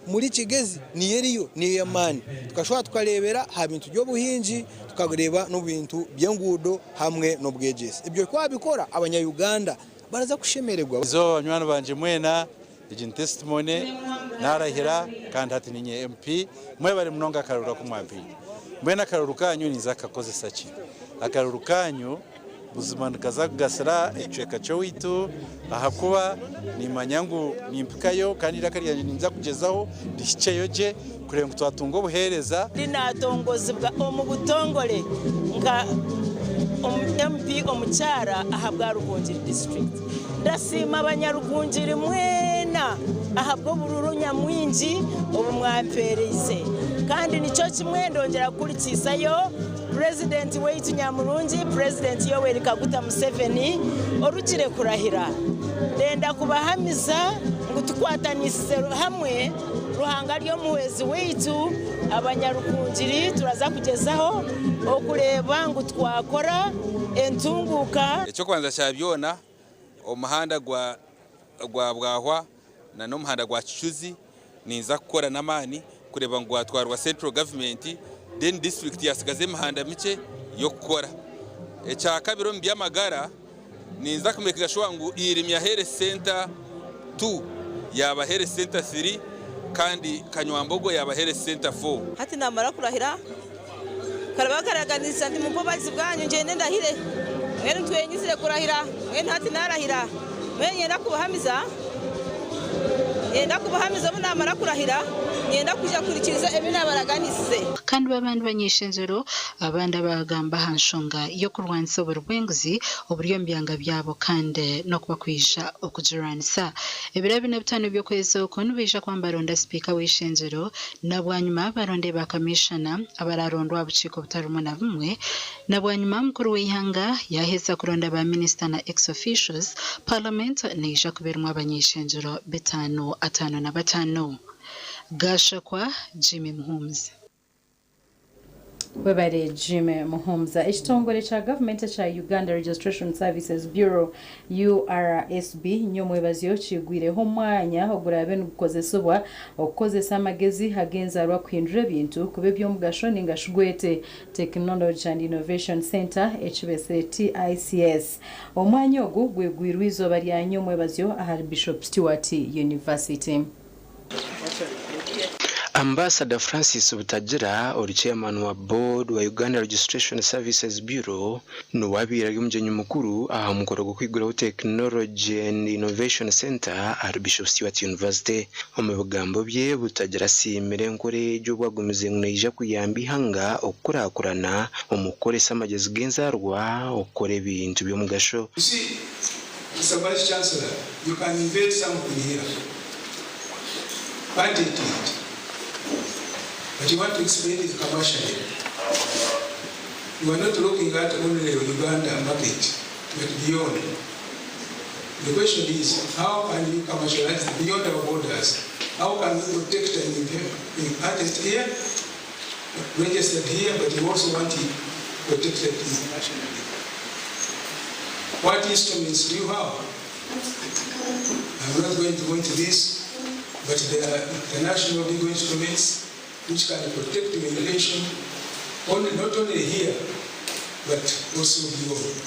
muri Kigezi niyo eriyo niyo y'amaani. Tukashuba tukareebera aha bintu by'obuhingi, tukareeba n'omu bintu by'enguudo hamwe n'obwegyese. Ebyo twabikora abanya Uganda baraza kushemererwa. Eizooba banywani bangye mwena Egi ni testimony, narahira kandi hati ninye MP, mwebare munonga akaruru aku mwampaire. Mbwenu akaruru kanyu ninza kukakozesa ki? Akaruru kanyu buzima nikaza kugasira ekicweka ky'owaitu ahakuba nimanya ngu nimpikayo kandi eiraka ryangye ninza kugyezaho rihikyeyo gye kureeba ngu twatunga obuheereza. Ndi natongozibwa omu butongore nka MP omukyara ahabwa Rukungiri district. Ndasiima abanyarukungiri mwena ahabw'obururu nyamwingi obu mwampeereize. Kandi nikyo kimwe ndongyera kuhurikiisayo Purezidenti waitu nyamurungi, Purezidenti Yoweri Kaguta Museveni orugire kurahira. Ndenda kubahamiza ngu tukwatanisize hamwe, Ruhanga ari omuhwezi waitu, abanyarukungiri turaza kugyezaho okureeba ngu twakora entunguuka. Eky'okubanza kya byona, omuhanda gwa gwa Bwahwa na n'omuhanda gwa Kicuzi ninza kukora n'amaani kureeba ngu gwatwarwa central government then district yasigaza emihanda mikye y'okukora. Ekyakabiri omu by'amagara, ninza kumekinga shuwa ngu Irimya Health Centre 2 yaaba Health Centre 3 kandi Kanywambogo yaaba Health Centre 4. Hati naamara kurahira, Nkabagaraganisa nti, Mumpe obubazi bwanyu, ngyende ndahire. Mbwenu twenyizire kurahira, mbwenu hati naarahira. Mbwenu niinyenda kubahamiza, niinyenda kubahamiza obu naamara kurahira, niinyenda kwija kuhurikiiriza ebi naabaraganisize. Kandi bo abandi bany'eishengyero abandi abaagamba aha nshonga y'okurwanisa oburi bw'enguzi oburi omu byanga byabo kandi n'okubakwija okugirwanisa. Ebiro abiri na bitaano by'okwezi oku nibaija kuba nibaronda sipiika w'eishengyero Na bwanyima baronde ba kamishana abararondwa aha bukiiko butari bumwe na bumwe. Na bwanyima mukuru w'eihanga yaaheza kuronda ba minisita na ex-officios, Parliament neija kuba erimu abanyeishengyero bitaano ataano na bataano. Gashakwa Jimmy Muhumuza. Webare Jim Muhumuza. Ekitongore kya gavumenti ekya Uganda Registration Services Bureau, URSB, nyomwebazyo kigwireho omwanya oguraabe nigukozesibwa okukozesa amagezi ag'enzarwa kuhindura ebintu kuba eby'omugasho ninga shi gwete Technology and Innovation Centre ekibesire TICS. Omwanya ogu gwigwirwe eizooba rya nyomwebazyo ahari Bishop Stuart University. Ambasada Francis Butagira ori Chairman wa Board wa Uganda Registration Services Bureau niwe abaire ari omugyenyi mukuru aha mukoro gw'okwiguraho Technology and Innovation Centre ahari Bishop Stuart University. Omu bigambo bye, Butagira asiimire enkora egi obu agumize ngu neija kuyamba eihanga okukurakurana omu kukoresa amagyezi g'enzaarwa okukora ebintu by'omugasho. You see, Mister Vice Chancellor, you can invent something here, patent it, but you want to explain it commercially. You are not looking at only Uganda market, but beyond. The question is, how can you commercialize beyond our borders? How can we protect an artist here, registered here, but you also want it protected internationally? What instruments do you have? I'm not going to go into this, but there are international legal instruments which can protect the invention, not only here, but also beyond.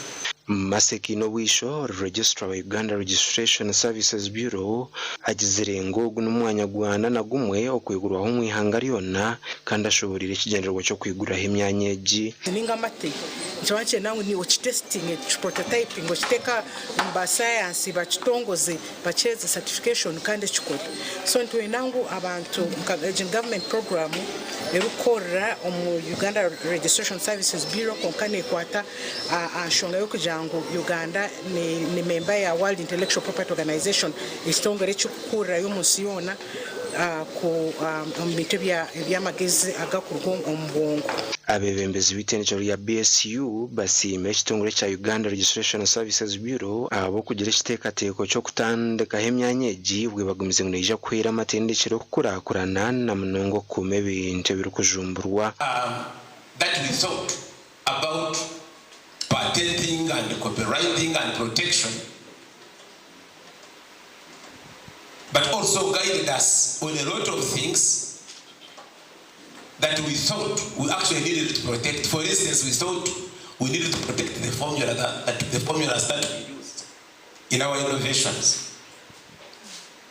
Mercy Kainobwisho, ori Registrar wa Uganda Registration Services Bureau agizire ngu ogu n'omwanya gwa na gumwe okwigurwaho omu ihanga ryona kandi ashoboreire ekigyendererwa ky'okwiguraho emyanya egi. Ninga amate nikiba nikyenda ngu niiwe okitesitinge, okiprototypinge, okiteeke omu ba sayansi bakitongoze, bakiheereze certification kandi ekikore. So nitwenda ngu abantu nka egi ni government program erikukorera omu Uganda Registration Services Bureau kwonka nekwata aha nshonga y'okugira ngu Uganda ni memba ya World Intellectual Property Organization, ekitongore ekirikukurirayo omu nsi yoona omu bintu eby'amagezi agakuruga omu bwongo. Abeebembezi b'eitendekero rya BSU basiimire ekitongore kya Uganda Registration Services Bureau ahabw'okugira ekiteekateeko ky'okutandikaho emyanya egi bwe bagumize ngu neija kuhwera amatendekero kukurakurana na munonga okukuuma ebintu ebirikujumburwa. That we thought about patenting and copywriting and protection, but also guided us on a lot of things that we thought we actually needed to protect. For instance, we thought we needed to protect the formula that, that the formulas that we used in our innovations.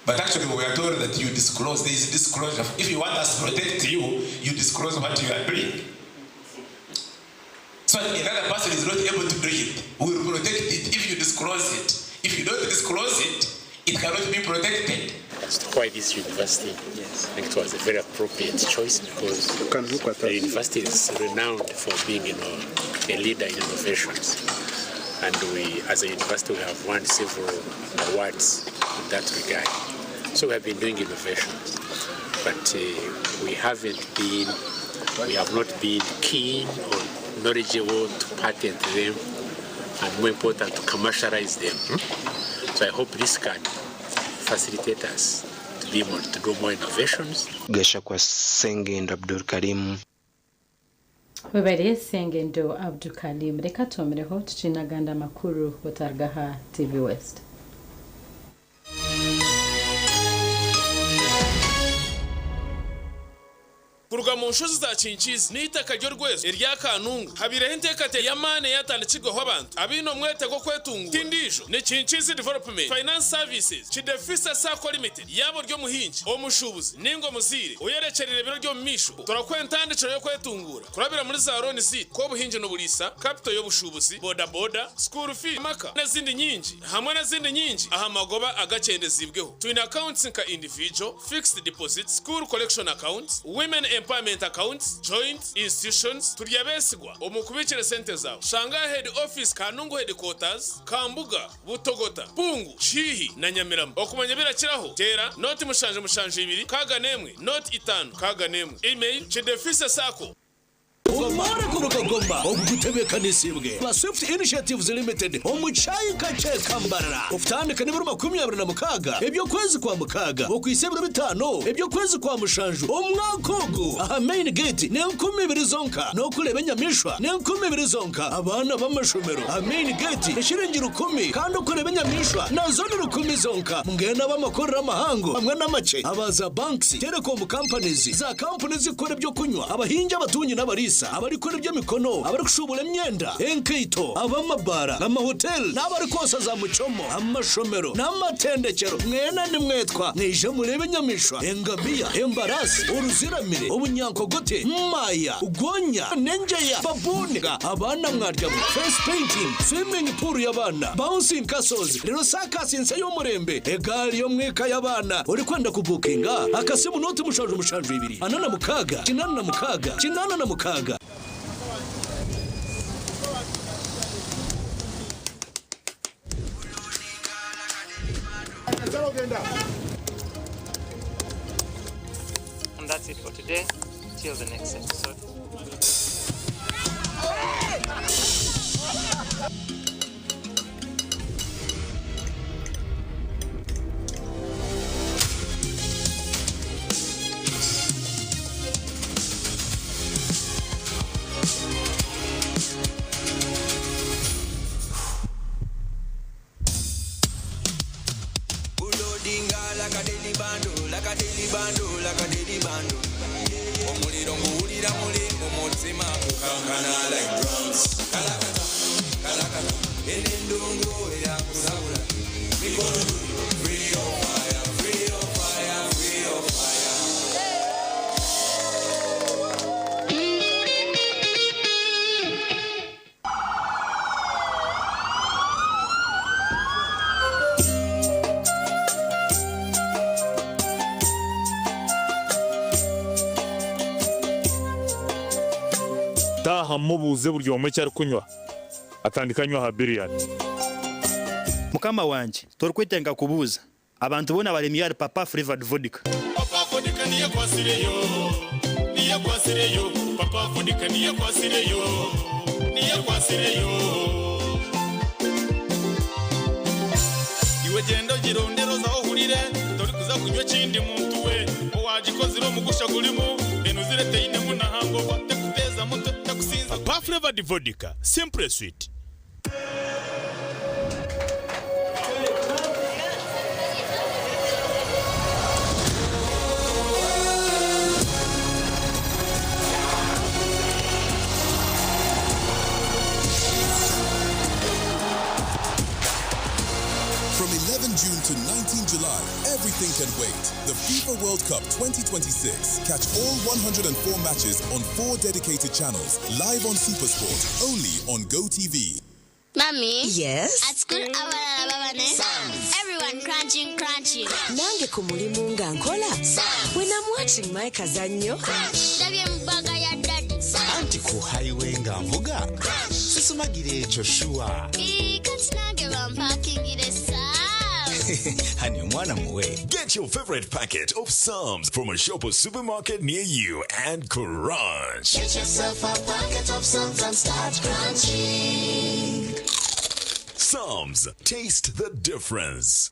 But actually, we were told that you disclose, there is disclosure. If you want us to protect you, you disclose what you are doing. So another person is not able to do it. We will protect it if you disclose it. If you don't disclose it, it cannot be protected. As to why this university, yes. I think it was a very appropriate choice because the university is renowned for being a leader in innovations. And we, as a university, we have won several awards in that regard. So we have been doing innovations, but we have not been keen or knowledgeable to patent them, and more important, to commercialize them. So I hope this can facilitate us to do more innovations. Gashakwa Sengendo Abdul Karim. Webare Sengendo Abdul Karim. Reka tuomereho tukinaganda amakuru otargaha TV West. Kuruga mu nshozi za Kinkizi n'itaka ry'orwezo erya Kanungu, habireho enteekateeka y'amaani eyatandikirweho abantu abaine omwete gw'okwetungura. Tindiijo ni Kinkizi Development Finance Services Kidefisa Sacco Limited. Yaaba ori omuhingi, omushuubuzi ninga omuzaire oyerekyerire ebiro by'omu maisho, turakuha entandikiro y'okwetungura kurabira muri za looni ziitu nk'obuhingi n'oburiisa, capital y'obushuubuzi, bodaboda, school fee, amaka n'ezindi nyingi hamwe n'ezindi nyingi aha magoba agakyendezibweho. Twine accounts nka individual, fixed deposit, school collection accounts, women empowerment accounts, joint institutions. Turi abeesigwa omu kubikira sente zawe. Shanga head office, Kanungu headquarters, Kambuga, Butogota, Pungu, Kiihi na Nyamirama. Okumanya birakiraho, teera 0 7 2 61 05 61. Email kidefise sacco. Omworeko Rukagoma ogu gutebeekanisiibwe ba Swift Initiatives Limited omu kyayika kye Kambarara okutandika n'ebiro 26 eby'okwezi kwa mukaaga okuhitsya ebiro bitaano eby'okwezi kwa mushanju omwaka ogu aha main gate n'enkumi ibiri zonka n'okureeba enyamaishwa n'enkumi ibiri zonka abaana b'amashomero aha main gate eshiringi rukumi kandi okureeba enyamaishwa nazo ni rukumi zonka mbwenu ab'amakorero amahango hamwe n'amakye aba za banks, telecom companies, za kampuni ezirikukora eby'okunywa, abahingi abatungi n'abariisa, abarikukora eby'emikono, abarikushuubura emyenda, enkaito, ab'amabaara, amahoteli n'abarikwosa za muchomo, amashomero n'amatendekyero, mwena nimwetwa mwije mureebe enyamaishwa, engamiya, embaraasi, oruziramire, obunyankogote, maaya, gonya, n'engyeya, babuuni, abaana mwaryamu, face painting, swimming pool y'abaana, bouncing castles, reero saakasi nsya y'omurembe, egaari y'omwika y'abaana. Orikwenda kubuukinga, akasimu nooti 772 46 86 86. And that's it for today. Till the next episode. Loadinga like a daily bundle, like a daily bundle, like a daily bundle. Omuliro nguwulira muli mu mutima gukankana like drums. Kalakata, kalakata, eno endongo eyakusabula. Mikono free your fire, free your fire, free your fire. Taaha mubuuze buri omwe eki arikunywa, atandike anywe aha biriyani. Mukama wangye, torikwetenga kubuuza. Abantu boona baremiire ahari Papa Flavored Vodka. Papa Vodka niyo ekwasireyo, niyo ekwasireyo, Papa Vodka niyo ekwasireyo, niyo ekwasireyo. Iwe gyenda ogirondere oze aho ohurire, torikuza kunywa ekindi muntu we. Owagikozire omugusha gurimu, enuzire teinemu na hangover, tekuteeza mutwe, tekusinza. Papa Flavored Vodka, simply sweet. From 11 June to 19 July, everything can wait. The FIFA World Cup 2026. Catch all 104 matches on four dedicated channels, live on SuperSport, only on GoTV. Mommy? Yes? At school, abalala babane. Everyone crunching, crunching. Nange ku mulimu nga nkola. When I'm watching my kazannyo. Ndabye mu bag ya daddy. Anti ku highway nga nvuga sisumagira ekyo sure. Ii, kati nange bampakingire Psalms. Hani omwana muwe. Get your favorite packet of Psalms from a shop or supermarket near you and crunch. Get yourself a packet of Psalms and start crunching. Psalms, taste the difference.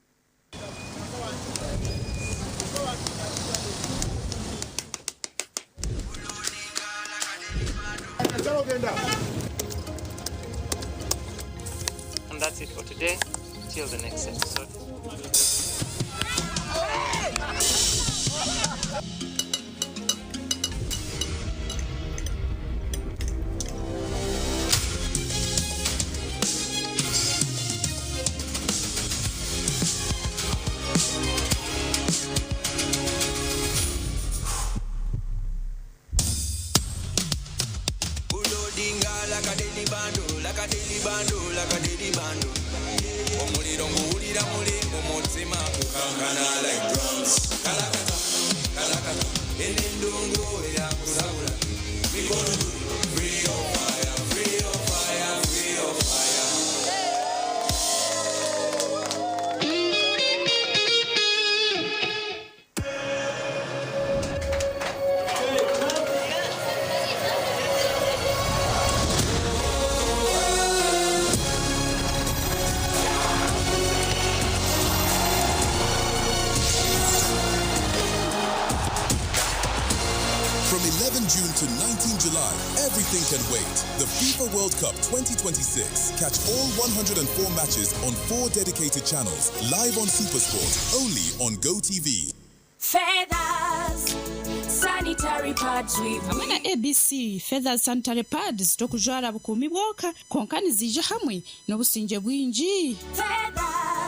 And that's it for today. Till the next episode. Loadinga like a daily bundle, like a daily bundle, like a daily bundle. Omuliro nguwulira muli mu mutima gukankana like drums. Kalakata, kalakata, eno endongo eyakusabula. Mikono free your fire, free your fire, free your fire. From 11 June to 19 July, everything can wait. The FIFA World Cup 2026. Catch all 104 matches on four dedicated channels, live on Supersport, only on GoTV. Feathers, sanitary pads with Hamwe na ABC Feathers Sanitary Pads tokujwara bukuumi bwonka kwonka niziija hamwe n'obusingye bwingi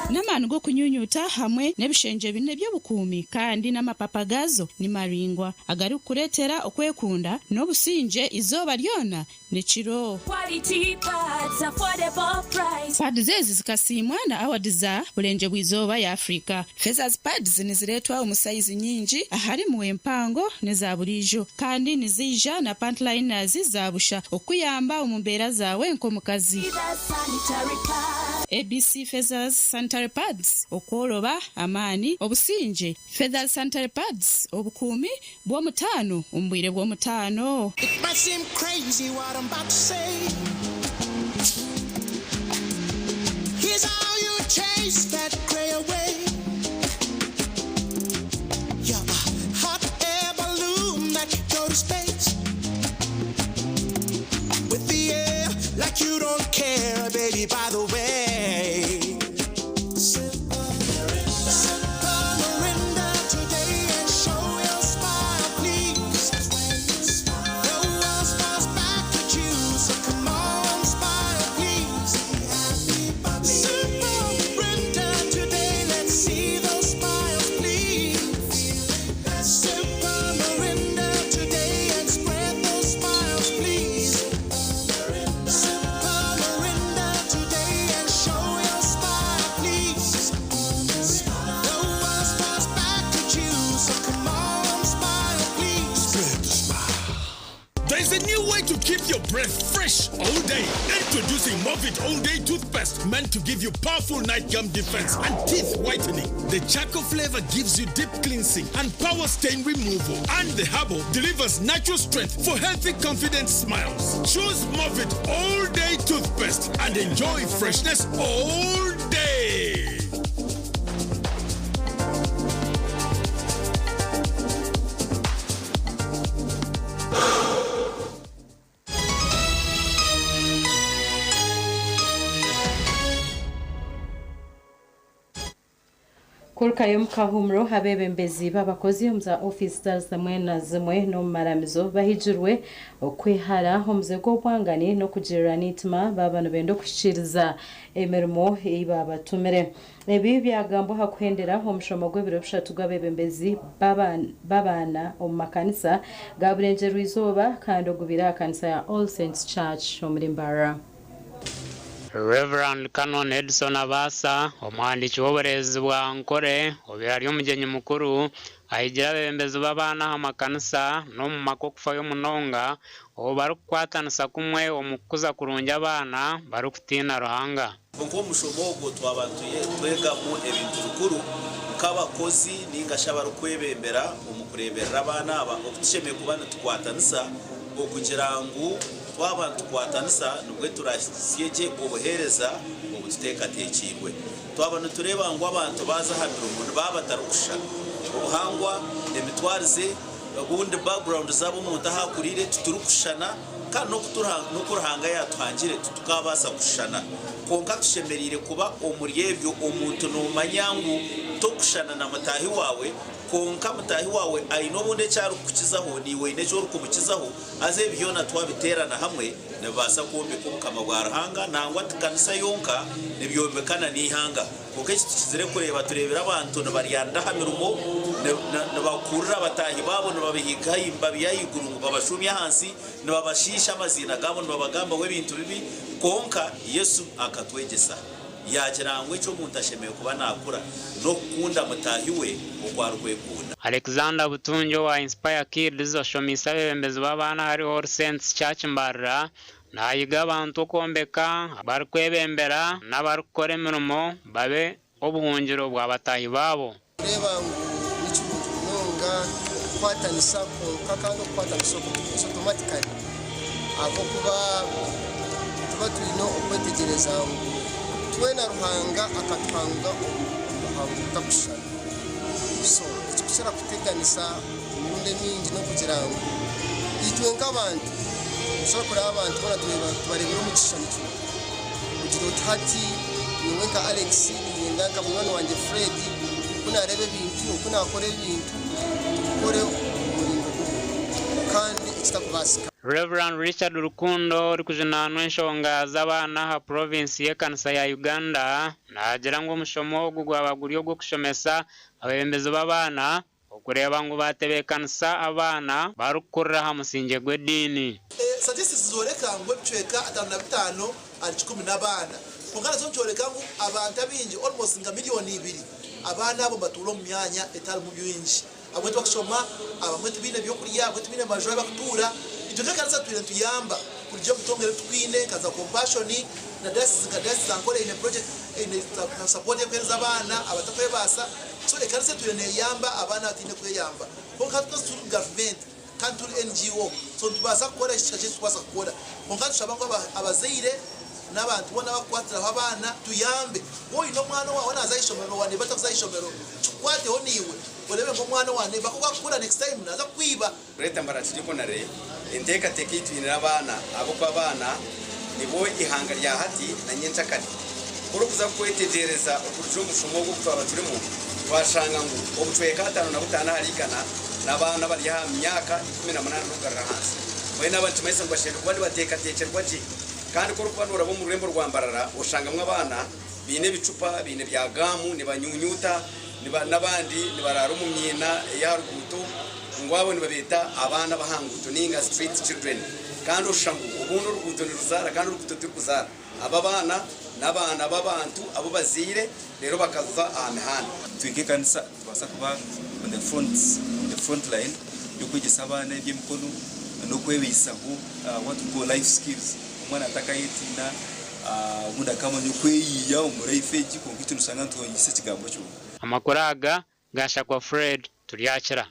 n'amaani g'okunyunyuta hamwe n'ebishengye bina eby'obukuumi kandi n'amapapa gaazo ni maraingwa agarikukureetera okwekunda n'obusingye eizooba ryona n'ekiro. Quality pads, affordable price. Pads ezi zikasiimwa na awadi za Burengyerwa Izooba ya Afrika. Feathers Pads nizireetwa omu sayizi nyingi aharimu empango n'eza buriijo kandi niziija na pant liners za busha okukuyamba omu mbeera zaawe nk'omukazi. Feathers sanitary pads. ABC Feathers Sanitary Pads, Okworoba, amaani, obusingye. Feathers Sanitary Pads, Obukuumi bw'omutaano omu bwire bw'omutaano. It might seem crazy what I'm about to say. Here's how you chase that gray away. You're a hot air balloon that could go to space. With the air like you don't care, baby, by the way. Sip a Mirinda today and show your smile, please. The world smiles back at you, so come on, smile, please. Sip a Mirinda today, let's see those smiles, please. Sip a Mirinda today and spread those smiles, please. Sip a Mirinda today and show your smile, please. The world smiles back at you, so come on, smile, please. Spread the smile. There's a new way to keep your breath fresh all day. Introducing Movit All Day Toothpaste, meant to give you powerful night gum defense and teeth whitening. The charcoal flavor gives you deep cleansing and power stain removal. And the herbal delivers natural strength for healthy, confident smiles. Choose Movit All Day Toothpaste and enjoy freshness all day. Kurukayo omu kahumuro abeebembezi b'abakozi omu za ofiisi zitari zimwe na zimwe n'omu maramizo bahigirwe okwehara omuze gw'obwangani n'okugirirana eitima baaba nibenda okuhikiiriza emirimo ei baabatumire. Ebi byagambwa aha kuhendera omushomo gw'ebiro bishatu gw'abeebembezi b'abaana omu makanisa ga Burengyerwa-izooba kandi ogubaire aha kanisa ya All Saints Church omuri Mbarara. Rev. Canon Edson Abaasa, omuhandiiki w'obureezi bwa Ankore obaire ari omugyenyi mukuru, ahigire abeebembezi b'abaana aha makanisa n'omu maka okufayo munonga obu barikukwatanisa kumwe omu kukuza kurungi abaana barikutiina Ruhanga. Kwonka omushomo ogwo twaba nitwegamu ebintu bikuru nk'abakozi nainga shi abarikwebembera omu kureeberera abaana aba, oku tushemereire kuba nitukwatanisa okugira ngu twaba nitukwatanisa nibwo turahitsye gye obuheereza obututeekateekiirwe. Twaba nitureeba ngu abantu baaza aha mirimo nibaba batarikushushana obuhangwa, emitwarize, obundi background zaabo omuntu ahu akuriire titurikushushana kandi n'oku Ruhanga yaatuhangire titukabaasa kushushana. Kwonka tushemereire kuba omuri ebyo omuntu noomanya ngu tokushushana na mutaahi waawe kwonka mutaahi waawe aine obundi eki arikukukizaho naiwe oine eki orikumukizaho haza ebi byona twabiteerana hamwe nibibaasa kwombeka obukama bwa Ruhanga nangwa ti kanisa yonka nibyombeka na n'eihanga. Kwonka eki tukizire kureeba, tureebire abantu nibaryanira aha mirimo, nibakurira bataahi baabo nibabiha ahaiguru ngu babashuumye ahansi, nibabashiisha amaziina gaabo nibabagambaho ebintu bibi. Kwonka Yesu akatwegyesa yaagira ngu eki omuntu ashemereire kuba naakora n'okukunda mutaahi we nk'oku arikwekunda. Alexander Butungi owa Inspire Kids oshomeise abeebembezi b'abaana ahari All Saints Church Mbarara Naahiga abantu okwombeka, abarikwebembera n'abarikukora emirimo babe obuhungiro bwa bataahi baabo. Kureeba ngu ni kirungi munonga okukwatanisa kwonka kandi okukwatanisa okwo tikwija otomatikari ahabw'okuba nituba twine okwetegyereza ngu twena Ruhanga akatuhanga omu buhango butakushushana. So ekirikukira kuteganisa emirundi emingi n'okugira ngu. Itwe nk'abantu nitusobora kureba abantu boona tubareebera omu kishushani kimwe. Kugira oti hati nyowe nka Alex niinyenda nka munywani wangye Fred ku naareeba ebintu, oku naakora ebintu tubikore omu muringo gumwe kandi ekitakubaasika. Rev. Richard Rukundo orikujunaanwa enshonga z'abaana aha purovinsi y'ekanisa ya Uganda naagira ngu omushomo ogu gwaba guri ogw'okushomesa abeebembezi b'abaana okureeba ngu baatebeekanisa abaana barikukurira aha musingye gw'ediini. Statistics nizoreka ngu ebicweka 55 ahari kikumi n'abaana. Kwonka nakyo nikyoreka ngu abantu abaingi almost nka miriyoni ibiri abaana abo nibatuura omu myanya etarimu bingi. Abamwe tibakushoma, abamwe tibaine byokurya, abamwe tibaine maju ahu bakutuura. Itwe nk'ekanisa tutwire nituyamba kurugiirira omu bitongore ebi twine nka za Compassion na diocese nka diocese ya Ankole eine project eine support erikuheereza abaana abatakwebaasa. So ekanisa etwire neyamba abaana abataine kweyamba. Kwonka hati turi gavumenti kandi turi NGO so nitubaasa kukora ekihika eki turikubaasa kukora. Kwonka nitushaba ngu abazaire n'abantu boona abarikukwatiraho abaana tuyambe. Waaba oine omwana owaawe naaza aha ishomero owa neiba atakuza aha ishomero, kikukwateho naiwe oreebe ngu omwana owa neiba ku akukura next time naaza kukwiba. Greater Mbarara Diaconary enteekateeka ei twinire abaana ahabw'okuba abaana nibo ihanga rya hati na nyenkyakare. Ku orikuza kwetegyereza okurugira omu mushomo ogu ogu twaba turimu, twashanga ngu obucweka 55 ahari igana n'abaana abari aha myaka 18 n'okugarura ahansi. Mbwenu aba nikimanyisa ngu bashemereire kuba nibateekateekyerwa gye. Kandi ku orikuba nooraba omu rurembo rwa Mbarara oshangamu abaana baine ebicupa, baine bya gaamu nibanyuunyuuta, n'abandi nibaraara omu myina ey'aha ruguuto. Ngu abo nibabeeta abaana b'aha nguuto nainga street children. Kandi oshusha ngu obundi oruguuto niruzaara kandi oruguuto tirikuzaara. Abo abaana n'abaana b'abantu abu bazaire reero bakaza aha mihanda. Itwe nk'ekanisa nitubaasa kuba on the front, on the front line y'okwegyesa abaana eby'emikono n'okwebaisaho what we call life skills. Omwana atakayetiina, obundi akamanya okweyiiya omu life egi kwonka itwe noshanga nitwongyesa ekigambo kyonka. Amakuru aga Gashakwa Fred Turyakira.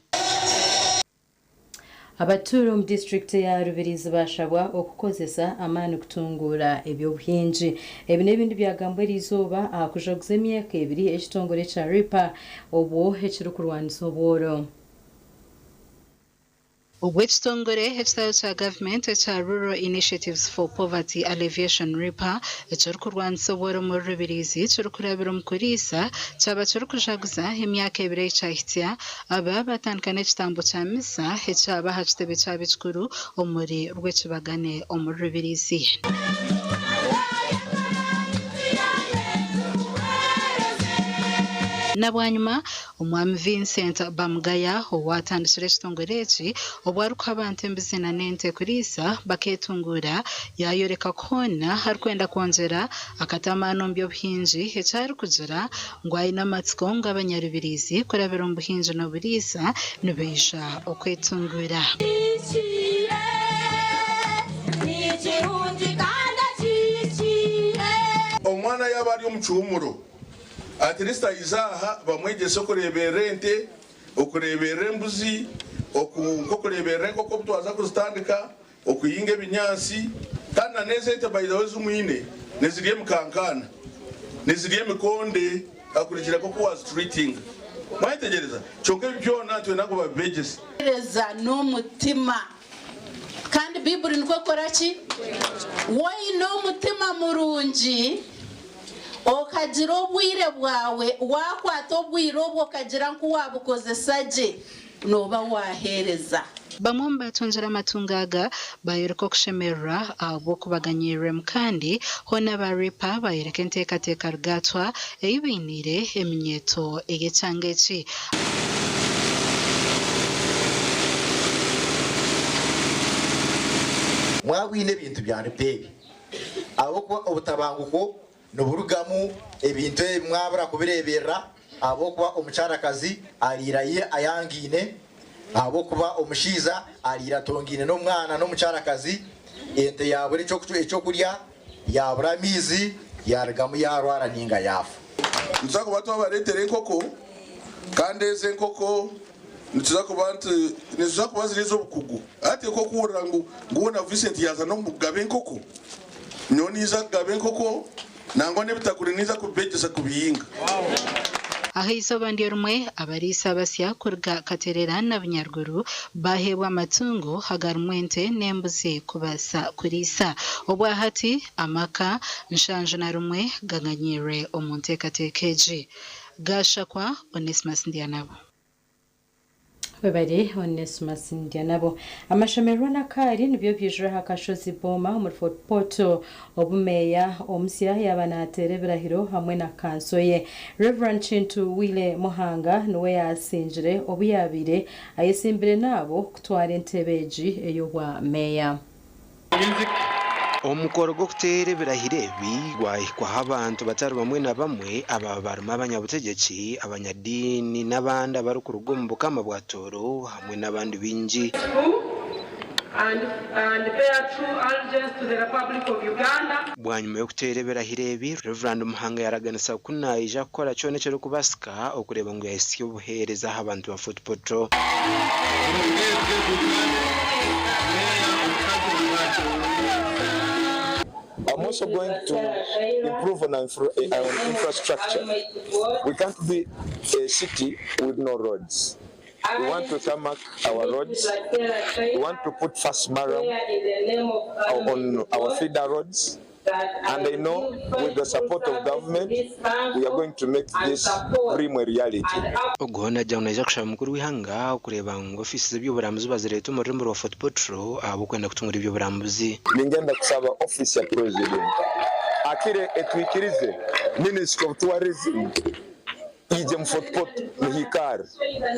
Abatuura omu disiturikiti eya Rubirizi baashabwa okukozesa amaani kutunguura eby'obuhingi. Ebi n'ebindi byagambwa eriizooba aha kujaguza emyaka ebiri ekitongore ekya RIPA obwo ekirikurwanisa obworo. Obwo ekitongore ekitari kya gavumenti ekya Rural Initiatives for Poverty Alleviation, RIPA, ekirikurwanisa obworo omuri Rubirizi kirikurabira omu kuriisa kyaba kirikujaguza emyaka ebiri ei kyahitsya, aba baatandika n'ekitambo kya misa ekyaba aha kitebe kyabo ekikuru omuri Rwekibagane omuri Rubirizi. Na bwanyima, Omwami Vincent Bamugaya owaatandikire ekitongore eki obu arikuha abantu embizi na n'ente kuriisa bakeetunguura yaayoreka ku hoona arikwenda kwongyera akata amaani omu by'obuhingi eki arikugira ngu aine amatsiko ngu abanyarubirizi kurabira omu buhingi n'oburiisa nibaija okwetunguura. Omwana yaaba ari omu kihuumuro, at least aije aha bamwegyese okureeberera ente, okureeberera embuzi, nk'okureeberera enkoko obu twaza kuzitandika, okuhinga ebinyaatsi kandi na n'ezi ente by the way ezi mwine nizirya emikankaana, nizirya emikonde akurugiirira nk'oku waazitreatinga. Mwayetegyereza? Kyonka ebi byona nitwenda ngu babibegyese. Hereza n'omutima. Kandi Baiburi nikwo ekora ki? Waine omutima murungi, okagira obwire bwawe, waakwata obwire obwo okagira nku waabukozesa gye, nooba waaheereza. Bamwe omu baatungire amatungo aga baayoreka okushemererwa ahabw'okubaganyirirwemu kandi hoona aba RIPA baayoreka enteekateeka rugaatwa ei bainiire eminyeeto ey'ekyanga eki. Mwabwine ebintu bya RIPA ebi ahabw'okuba obutabanguko niburugamu ebintu ebi mwabura kubireeberera ahabw'okuba omukyarakazi ariira ye ayangaine, ahabw'okuba omushaija ariira atongaine n'omwana n'omukyarakazi, ente yaabura eky'okurya, yaabura amaizi, yaarugamu yaarwara nainga yaafa. Nituza kuba twabareetera enkoko kandi ezo enkoko nituza kuba niziza kuba ziri ez'obukugu. Hati nk'okuhurira ngu ngu na Vincent yaaza n'omu kugaba enkoko, nyowe ninza kugaba enkoko nangwa n'ebitakuri ninza kubibegyesa kubihinga. Aha izooba niryo rimwe, abariisa abasya kuruga Katerera na Bunyaruguru baheebwa amatungo agarimu ente n'embuzi kubaasa kuriisa. Obwahati amaka 71 gaganyiirwe omu nteekateeka egi. Gashakwa Onesmus Ndyanabo. Webare Onesmus Ndyanabo. Amashemererwa n'akaari nibyo byijura aha kashozi Boma omuri Fort Portal obu meeya omusya yaaba naateera ebirahiro hamwe na kanso ye. Rev. Kintu Wile Muhanga niwe yaasingire obu yaabaire ayesimbire n'abo kutwara entebe egi ey'obwa meeya. Omukoro gw'okuteera ebirahiro ebi gwahikwaho abantu batari bamwe na bamwe ababa barimu abanyabutegyeki, abanyadiini n'abandi abarikuruga omu Bukama bwa Tooro hamwe n'abandi baingi. Bwanyima y'okuteera ebirahiro ebi, Rev. Muhanga yaraganisa ku naija kukora kyona ekirikubaasika okureeba ngu yahitsya obuheereza aha bantu ba Fort Portal. I'm also going to improve on our infrastructure. We can't be a city with no roads. We want to tarmac our roads. We want to put fast murram on our feeder roads. And I know with the support of government, we are going to make this dream a reality. Ogu hoona agira ngu naija kushaba mukuru w'eihanga okureeba ngu ofiisi z'eby'oburambuzi bazireeta omu rurembo rwa Fort Portal ahabw'okwenda kutungura eby'oburambuzi. Ningenda kusaba ofiisi ya President akire etwikirize Ministry of Tourism ije mu Fort Portal nihiikaare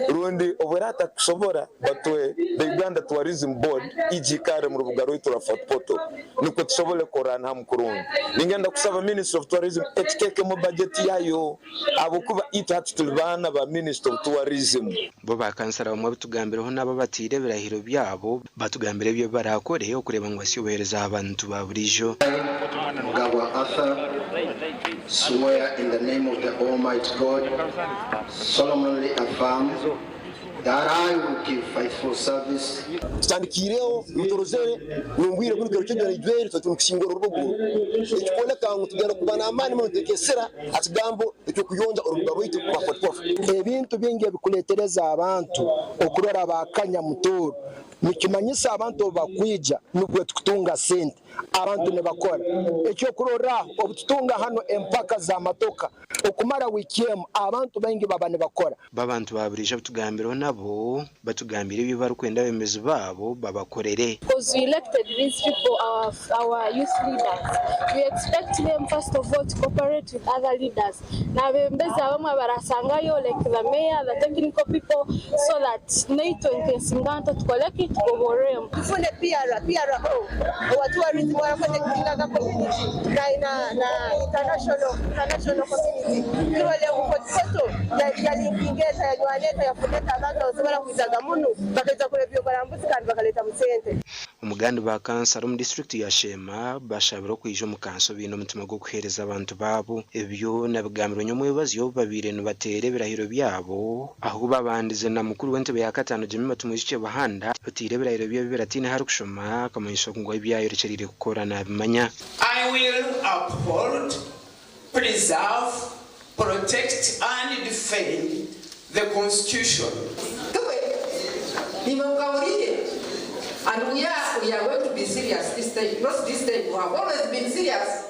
rundi obu eratakusobora batuhe the Uganda Tourism Board ije ikaare mu rubuga rwaitu rwa Fort Portal nikwo tusobole kukorana hamu kurungi. Ningenda kusaba Ministry of Tourism etuteekemu bajeti yayo ahabw'okuba itwe hati turi baana ba Ministry of Tourism. Bo ba kansara bamwe abutugambireho n'abo abatiire ebirahiro byabo batugambira ebi barakore okureeba ngu basya obuheereza aha bantu ba buriijo. Mugabwa Arthur, swear in the name of the Almighty God, solemnly affirm that I will give faithful service. Tutandikiireho niturozere nungwire kunu kiro ky'enjura ijwere tuba turi orubuga oru ekikwoleka ngu tugenda kuba n'amaani muno nituteeka esira ha kigambo eky'okuyonja orubuga rwaitu rwa Fort Portal. Ebintu bingi ebikuletereza abantu okurora bakanya Mutooro nikimanyisa abantu obu bakwija nubwo tukutunga sente abantu nibakora. Ekyokurorraho obututunga hanu empaka z'amatoka okumara wiiki emu abantu baingi baba nibakora. Bo abantu ba buriijo abutugambireho nabo batugambire ebi barikwenda abeebembezi baabo babakorere. Because we elected these people, our, our youth leaders. We expect them first of all to cooperate with other leaders. N'abebembezi abamwe barasangayo like the mayor, the technical people so that naitwe nk'ensinganto tukore ki tugoboremu. Tufune PR, PRO owa tourism wara connectingaga community na, na, na international, international community turole ngu Fort Portal yalinkinga eta yanywana eta yafuna eta abantu abasobora kwizaga munu bakaija kureba ebyoburambuzi kandi bakaletamu sente. Omugandi ba kansara omu disiturikiti ya Sheema bashabire okwija omu kanso baine omutima gw'okuheereza abantu baabo. Ebyo nabigambirwe nyomwebazyo obu babaire nibateera ebirahiro byabo ahu babandize na mukuru w'entebe ya kataano Jemima Tumwijukye Buhanda oteire ebirahiro bye bibiri ataine ahu arikushoma akamanyiso ngu ebi ayorekyereire kukora nabimanya. I will uphold, preserve, protect and defend the Constitution. And we are, we are going to be serious this time. Not this time, we have always been serious,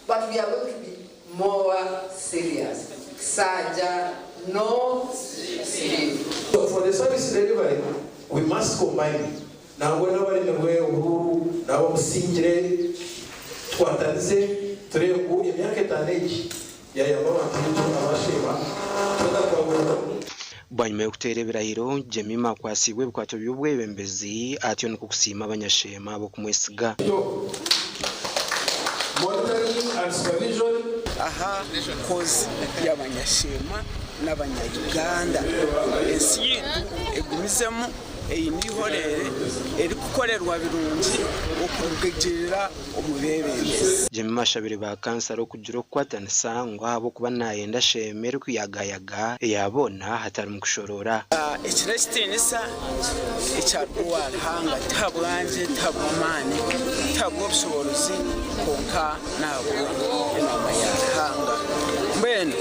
but we are going to be more serious. Saja, no sleep. So for the service delivery, we must combine. Nangwa n'abaremerwe obururu n'abamusingire tukwatanise turebe ngu emyaka etaano egi yayamba abantu baitu abashema tutakwaburira. Bwanyima y'okuteera ebirahiro, Jemima akwatsiibwe ebikwato by'obwebembezi atyo nikwo kusiima abanyasheema ahabw'okumwesiga. Monitoring and supervision. Aha kozi y'abanyasheema n'abanya-Uganda. Ensi yaitu egumizemu eine eihoreere erikukorerwa birungi okurugirira omu beebembezi. Jemima ashabire ba kansara okugira okukwatanisa ngu ahabw'okuba nayenda Sheema erikuyagayaga eya boona hatarimu kushoroora. Eki n'ekitiinisa ekyaruga owa Ruhanga, ti habwangye, ti habw'amaani, ti habw'obushoboorozi, kwonka n'ahabw'enaama ya Ruhanga. Mbwenu. Mbwenu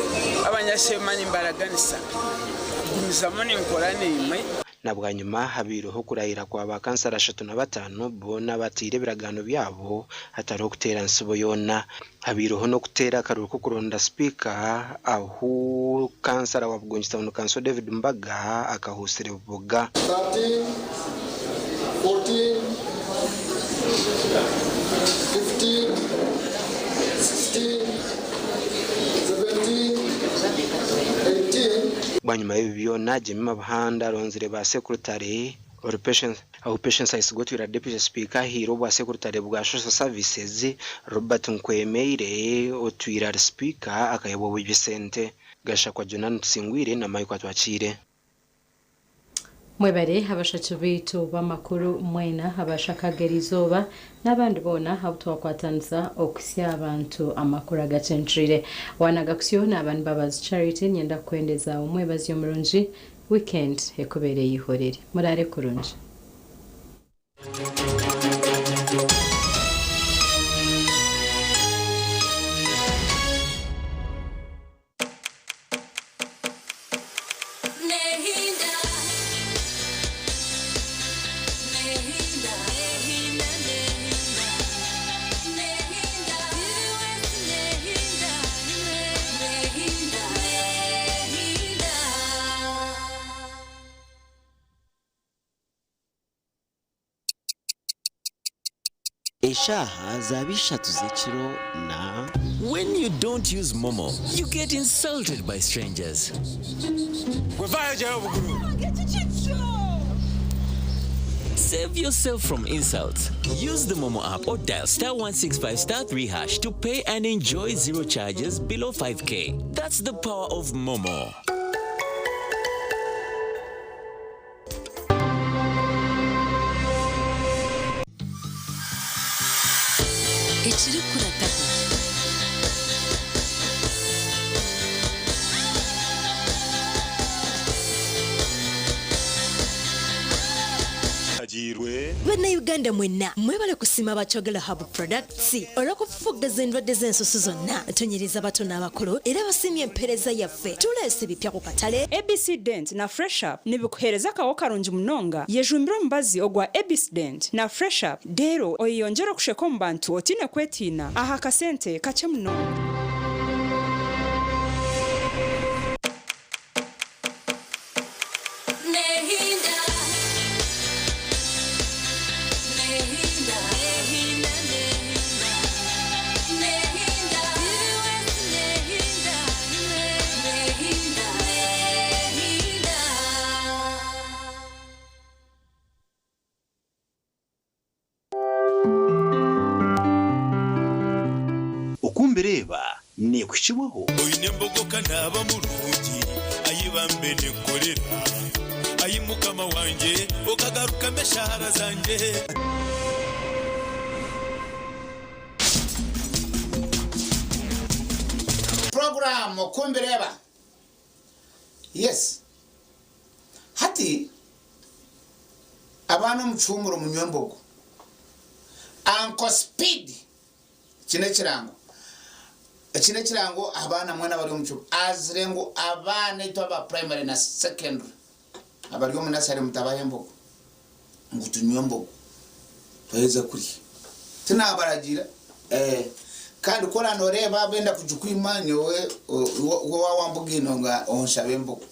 abanyashema nimbaraganisa kugumizamu ninkora naimwe. Na bwanyima habaireho okurahira kwa ba kansara 35 boona abateire ebiragaano byabo hatariho kuteera nsibo yoona. Habaireho n'okuteera akaruuru k'okuronda sipiika ahu kansara wa Bugongi Town Council David Mbaga akahuusire buboga. 13, 14, 15, 16, 17, 18. Bwanyima y'ebi byona, Jemimah Buhanda aronzire ba sekurutare ori Patience ahu Patience Ayisigwa otwire ari Deputy Sipiika ahaire obwa sekurutare bwa Social Services, Robert Nkwemeire otwire ari Sipiika akahebwa Obwegyesente, Gashakwa Jonan Tusingwire na Michael Atwakiire. Mwebare abashaki baitu b'amakuru mwena abashakaga eriizooba n'abandi boona abu twakwatanisa okuhitsya abantu amakuru agacencwire. Wanaga kusyo naaba ni Mbabazi Charity niinyenda kukwendeza omwebazyo murungi, weekend ekubeere eyihorere. Muraare kurungi. Eshaaha zaaba ishatu z'ekiro na. When you don't use MoMo, you get insulted by strangers. Save yourself from insults. Use the MoMo app or dial star 165 star 3 hash to pay and enjoy zero charges below 5k. That's the power of MoMo. Ekirikurataho. Bannayuganda mwenna mwebale kusiima aba Kyogero Herbal Products olw'okufufuggaza endwadde z'ensusu zonna. Tunyiriza abato n'abakulu era basiimye empeereza yaffe. Tuleese ebipya ku katale. ABC Dent na Fresh Up nibikuheereza akaho karungi munonga. Yejumbire omubazi ogwa ABC Dent na Fresh Up reero oyeyongyere okusheka omu bantu otaine kwetiina aha kasente kakye munonga. Oku mbireeba neekuhikibwaho. Oine embogo ka naaba murungi, ai bambe ninkukorera, Ai Mukama wangye, okagarukamu eshaara zangye. Program oku mbireeba yes hati abaana omu kihumuro munywe embogo Uncle Speed eki n'ekirango eki n'ekirango abaana mwena abari omu kihumuro azire ngu abaana itwe aba primary na secondary abari omu nursery mutabaha embogo ngu tunywe embogo twaheza kurya tinabaragira eh kandi ku oraba noreeba benda kugikwima nyowe iwe wawambuga ino nga onshabe embogo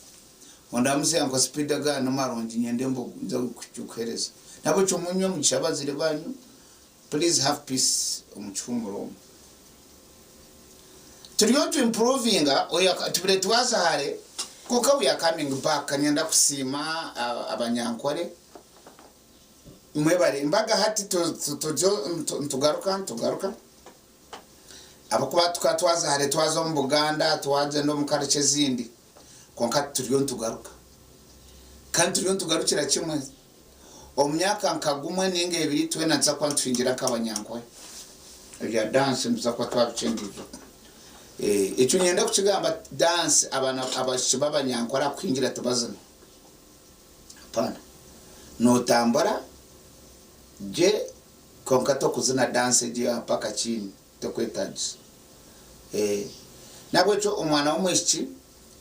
ondamuze uncle Speed aga nimarungi nyenda embogo nze kugikuhereza nahabwekyo munywe omugisha abazaire banyu please have peace omu kihumuro omu turiyo nitu improvinga tubire twaza hare kwonka we are coming back niinyenda kusiima abanyankore mwebare embaga hati turiyo nitugaruka nitugaruka ahabw'okuba tukaba twaza hare twaza omu Buganda twagyenda omu culture ezindi kwonka turiyo nitugaruka kandi turiyo nitugarukira kimwe omu myaka nka gumwe ninga ebiri twena nituza kuba nituhingira nk'abanyankore ebya dance nituza kuba twabichendiize ekyo niinyenda kukigamba dance abaana abaishiki b'abanyankore ahakuhingira tibazina hapana nootambura gye kwonka tokuzina dance egyo ya mpaka chini tekwetagisa. N'ahabw'ekyo omwana w'omwishiki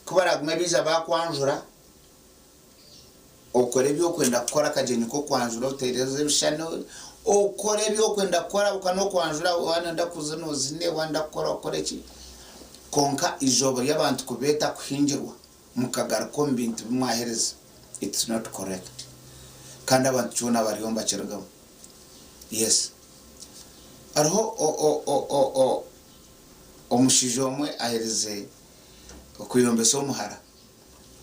ku baraagume baija baakwanjura, okore ebi orikwenda kukora akagyenyi k'okwanjura oteereze ebishushani, okore ebi orikwenda kukora ahabw'okuba n'okwanjura waaba nooyenda kuzina ozine, waaba nooyenda kukora okore ki, kwonka eizooba ry'abantu kubeeta kuhingirwa mukagaruka omu bintu bi mwaheereza, it's not correct. Kandi abantu kyona bariyo nibakirugamu. Yes. Hariho o-o-o-o-o omushaija omwe aherize okuyombesa omuhara.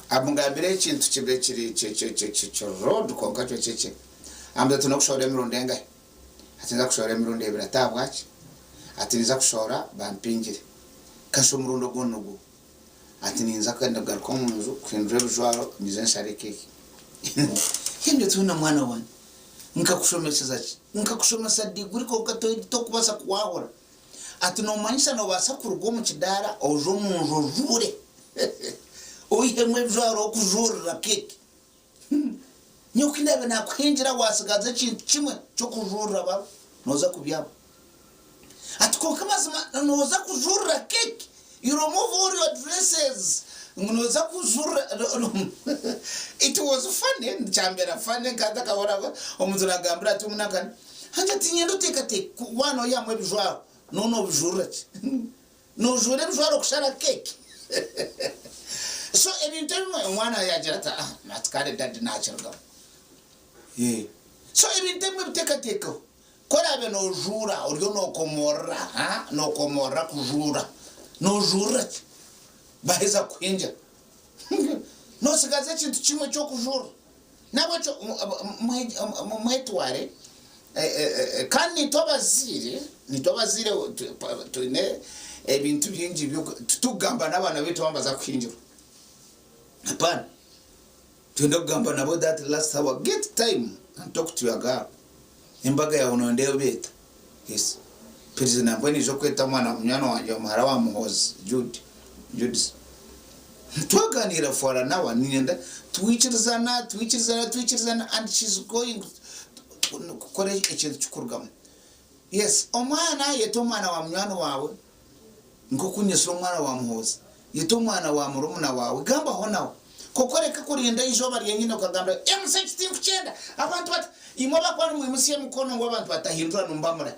Amugambira ekintu kibe kiri ki-ki-ki-ki road kwonka kyo kikye. Amubuuza ati nokushohora emirundi engahi? Ati ninza kushohora emirundi ebiri. Ati ahabwaki? Ati ninza kushohora bampingire. Kasha omurundi ogundi nigwo. Ati ninza kwenda kugaruka omu nju kuhindura ebijwaro nyije nshare keeki. Yambwira ati hoona mwana wangye, nkakushomeseza ki? Nkakushomesa diguri kwonka tokubaasa kuwahura. Ati nomanyisa nobaasa kuruga omu kidaara oje omu nju ojuure oihemu ebijwaro okujuurira keeki. Nyowe ku ndaabe naakuhingira waatsigaza ekintu kimwe ky'okujuurira baro, nooza kubyama. Ati kwonka mazima nooza kujuurira keeki, you remove all your dresses, ngu nooza kujuurira It was funny, kyambeera funny nka ntakahurira omuntu naagambira ati omunakani. Hangye ati niinyenda oteekateeke waaba noihamu ebijwaro, nooba noobijuurira ki? Nojuura ebijwaro kushara cake? So ebintu ebimwe omwana yagira ati ah ati kare daddy nakirugamu. Eh. So ebintu ebimwe bitekatekeho. Ku oraabe nojuura oriyo nokomorora ha nokomorora kujuura. Nojuurira ki? Baheza kukuhingira. Nosigaza ekintu kimwe ky'okujuura. Nahabwekyo mwetware kandi naitwe abazaire, naitwe abazaire twine ebintu bingi titukugamba n'abaana baitu baaba nibaza kuhingirwa, hapana, twine kugamba nabo that last hour, get time and talk to your girl, embaga yaawe nooyenda ebe eta, yes, pereza nambwenu naija kweta omwana munywani wangye muhara wa Muhoozi Jude, Judith. Twaganiira for an hour niinyenda twikirizana twikirizana twikirizana and she's going kukora ekintu kikurugamu. Yes omwana yeta omwana wa munywani waawe nkoku nyetsire omwana wa Muhoozi, yeta omwana wa murumuna waawe gambaho nawe. Kwonka oreke kurinda eizooba ryenyine okagambira MC eki tinkukyenda abantu bati imwe abakuba nimwimutsya emikono ngu abantu batahindura nimubamura.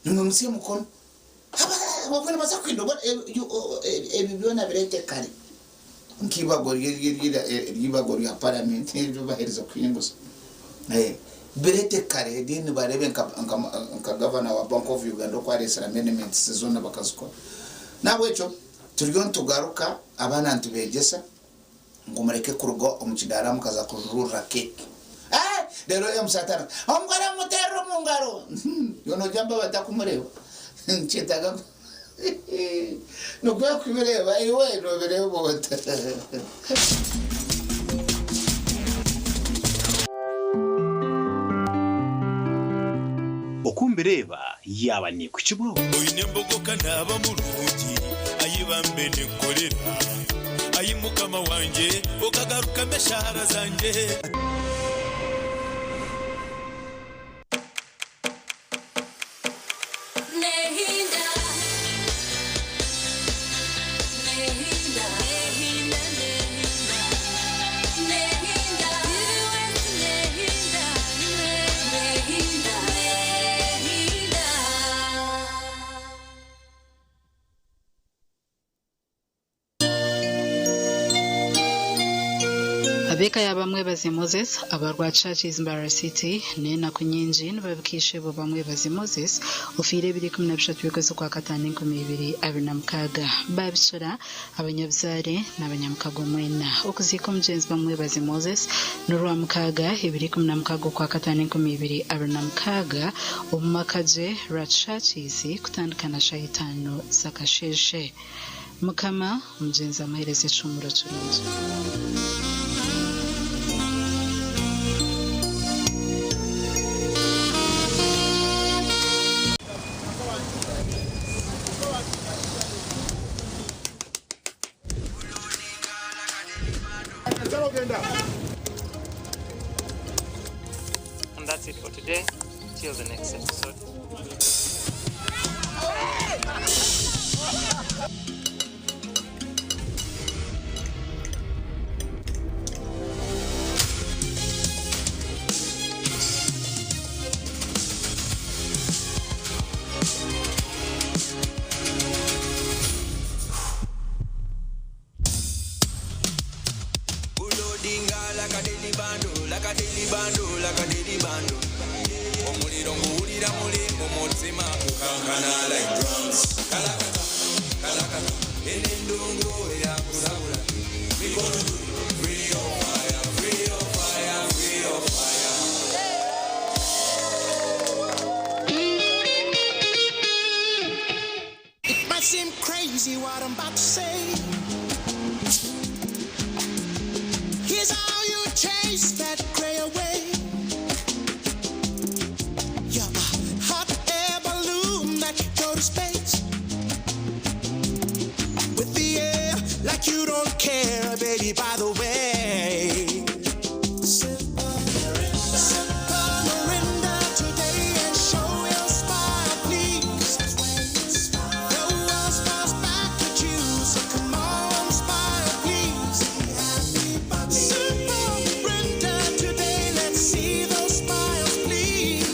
Nimwimutsye emikono. Abakwe nibaza kuhindurwa ebi byona bireete kare nk'ibago ry'ibago rya paramenti eryo baherize kuhinguza. Bireete kare then bareebe nka gavana wa Bank of Uganda oku areetsire amendments zoona bakazikora. N'ahabw'ekyo turiyo nitugaruka abaana nitubeegyesa ngu mureke kuruga omu kidaara mukaza kujurira keeki. Eh! Reero MC atandika, omugore mumuteerere omu ngaro! Iwe noogira ngu batakumureba? Nikyetaaga nikwo kubireeba iwe noobireeba ota? Oku mbireeba yaaba neekuhikibwaho. Oine embogo ka naaba murungi, ai bambe ninkorera, Ai Mukama wangye, okagarukamu eshaara zangye. Ab'eka ya Bamwebaze Moses aba Rwakishaki Mbarara City n'enaku nyingi nibabika ishebo Bamwebaze Moses ofiire ebiro 13 by'okwezi Okwakataano 2026. Babikira abanyabuzaare n'abanyamukago mwena. Okuziika omugyenzi Bamwebaze Moses n'orwamukaaga ebiro 16 Okwakataano 2026 omu maka gye Rwakishaki kutandika na shaaha itaano z'akasheeshe. Mukama omugyenzi amuhereze ekihuumuro kirungi. And that's it for today. Till the next episode. bundle like a daily bundle. Omuliro nguwulira muli mu mutima gukankana like drums. Kalakata, kalakata, eno endongo eyakusabula. Mikono free your fire, free your fire, free your fire. It might seem crazy what I'm about to say. Here's how you chase that gray away. You're a hot air balloon that could go to space. With the air, like you don't care, baby, by the way. Sip a Mirinda today and show your smile, please. The world smiles back at you, so come on, smile, please. Sip a Mirinda today, let's see those smiles, please.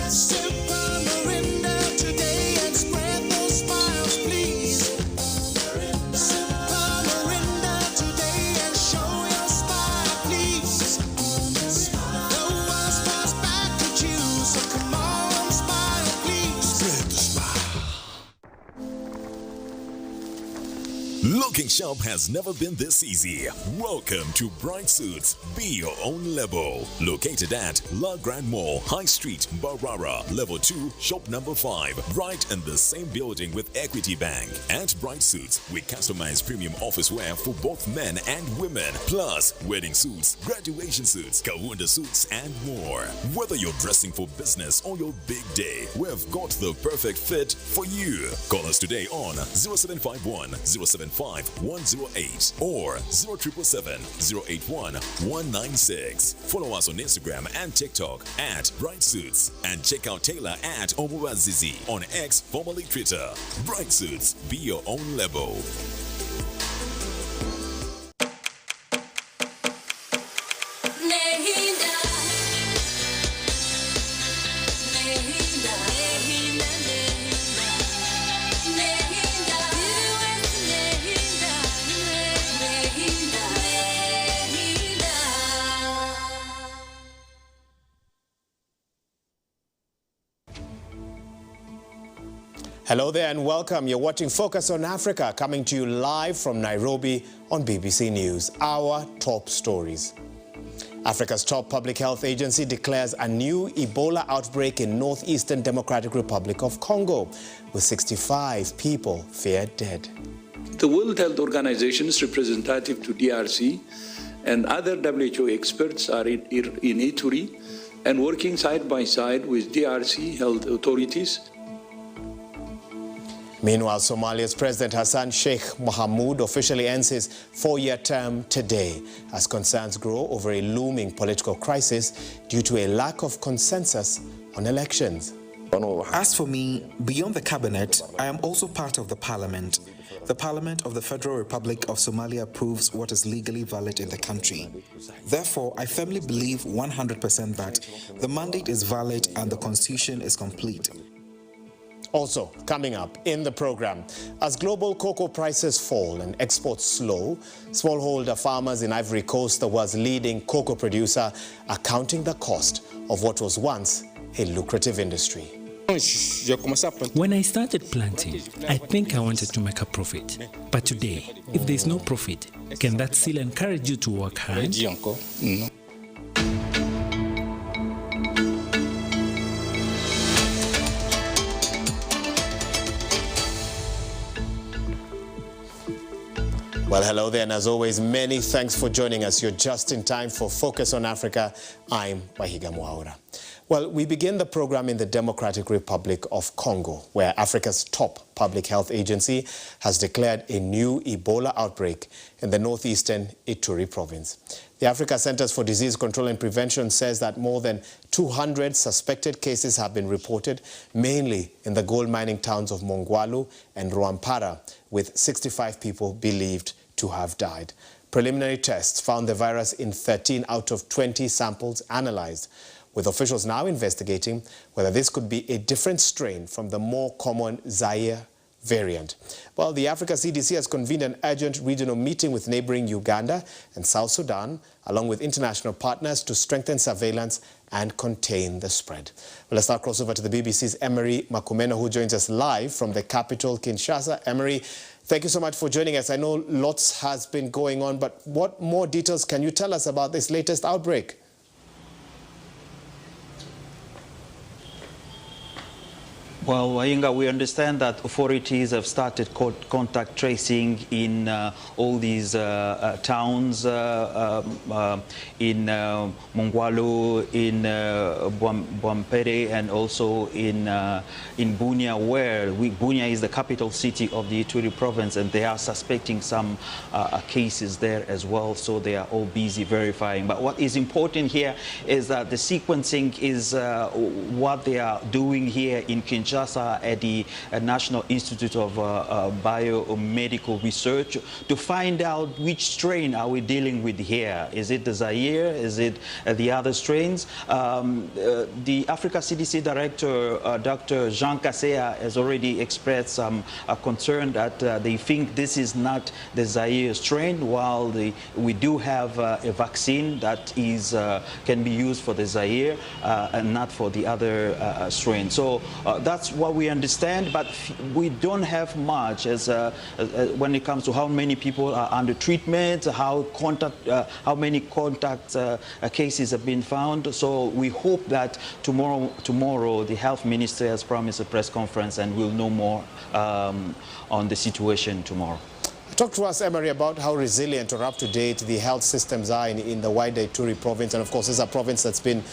Sip a Mirinda today and spread those smiles, please. Sip a Mirinda today and show your smile, please. The world smiles back at you, so come on, smile, please. Spread the smile. Looking sharp has never been this easy. Welcome to Bright Suits. Be your own level. Located at La Grand Mall, High Street, Barara, Level 2, Shop Number 5, right in the same building with Equity Bank. At Bright Suits, we customize premium office wear for both men and women, plus wedding suits, graduation suits, Kawunda suits, and more. Whether you're dressing for business or your big day, we've got the perfect fit for you. Call us today on 0751 075 108 or 0777 081 196. Follow us on Instagram and TikTok at Bright Suits and check out Taylor at Omuwazizi on X, formerly Twitter. Bright Suits, be your own level. Nehinda. Nehinda. Nehinda. Nehinda. Nehinda. Nehinda. Nehinda. Hello there and welcome. You're watching Focus on Africa, coming to you live from Nairobi on BBC News. Our top stories. Africa's top public health agency declares a new Ebola outbreak in northeastern Democratic Republic of Congo, with 65 people feared dead. The World Health Organization's representative to DRC and other WHO experts are in Ituri and working side by side with DRC health authorities. Meanwhile, Somalia's President Hassan Sheikh Mohamud officially ends his four-year term today as concerns grow over a looming political crisis due to a lack of consensus on elections. As for me, beyond the cabinet, I am also part of the parliament. The Parliament of the Federal Republic of Somalia approves what is legally valid in the country. Therefore, I firmly believe 100% that the mandate is valid and the constitution is complete. Also, coming up in the program, as global cocoa prices fall and exports slow, smallholder farmers in Ivory Coast, the world's leading cocoa producer, are counting the cost of what was once a lucrative industry. When I started planting, I think I wanted to make a profit. But today, if there's no profit, can that still encourage you to work hard? Well, hello there, and as always, many thanks for joining us. You're just in time for Focus on Africa. I'm Wahiga Mwaura. Well, we begin the program in the Democratic Republic of Congo, where Africa's top public health agency has declared a new Ebola outbreak in the northeastern Ituri province. The Africa Centers for Disease Control and Prevention says that more than 200 suspected cases have been reported, mainly in the gold mining towns of Mongwalu and Rwampara, with 65 people believed to have died. Preliminary tests found the virus in 13 out of 20 samples analyzed, with officials now investigating whether this could be a different strain from the more common Zaire variant. Well, the Africa CDC has convened an urgent regional meeting with neighboring Uganda and South Sudan, along with international partners, to strengthen surveillance and contain the spread. Well, let's now cross over to the BBC's Emery Makumeno, who joins us live from the capital, Kinshasa. Emery, thank you so much for joining us. I know lots has been going on, but what more details can you tell us about this latest outbreak? Well, Wainga, we understand that authorities have started contact tracing in all these towns, in Mongbwalu, in Bwampere, and also in Bunia, where Bunia is the capital city of the Ituri province, and they are suspecting some cases there as well, so they are all busy verifying. But what is important here is that the sequencing is what they are doing here in Kinshasa at the National Institute of Biomedical Research to find out which strain are we dealing with here. Is it the Zaire? Is it the other strains? The Africa CDC director, Dr. Jean Kaseya, has already expressed some concern that they think this is not the Zaire strain, while we do have a vaccine that is can be used for the Zaire and not for the other strain. So that's what we understand, but we don't have much as when it comes to how many people are under treatment, how many contact cases have been found. So we hope that tomorrow the health minister has promised a press conference, and we'll know more on the situation tomorrow. Talk to us, Emery, about how resilient or up-to-date the health systems are in the wider Ituri province. And of course, this is a province that's been,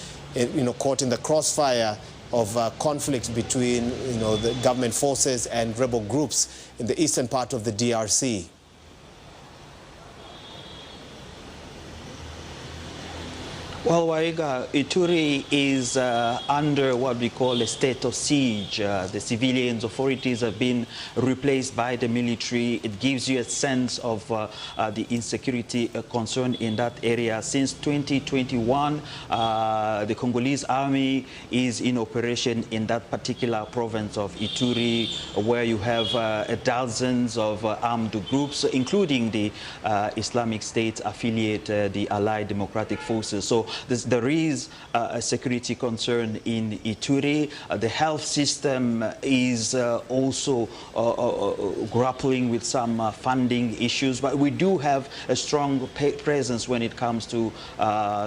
caught in the crossfire of conflict between, the government forces and rebel groups in the eastern part of the DRC. Well, Waiga, Ituri is under what we call a state of siege. The civilian authorities have been replaced by the military. It gives you a sense of the insecurity concern in that area. Since 2021, the Congolese army is in operation in that particular province of Ituri, where you have dozens of armed groups, including the Islamic State affiliate, the Allied Democratic Forces. So there is a security concern in Ituri. The health system is also grappling with some funding issues, but we do have a strong presence when it comes to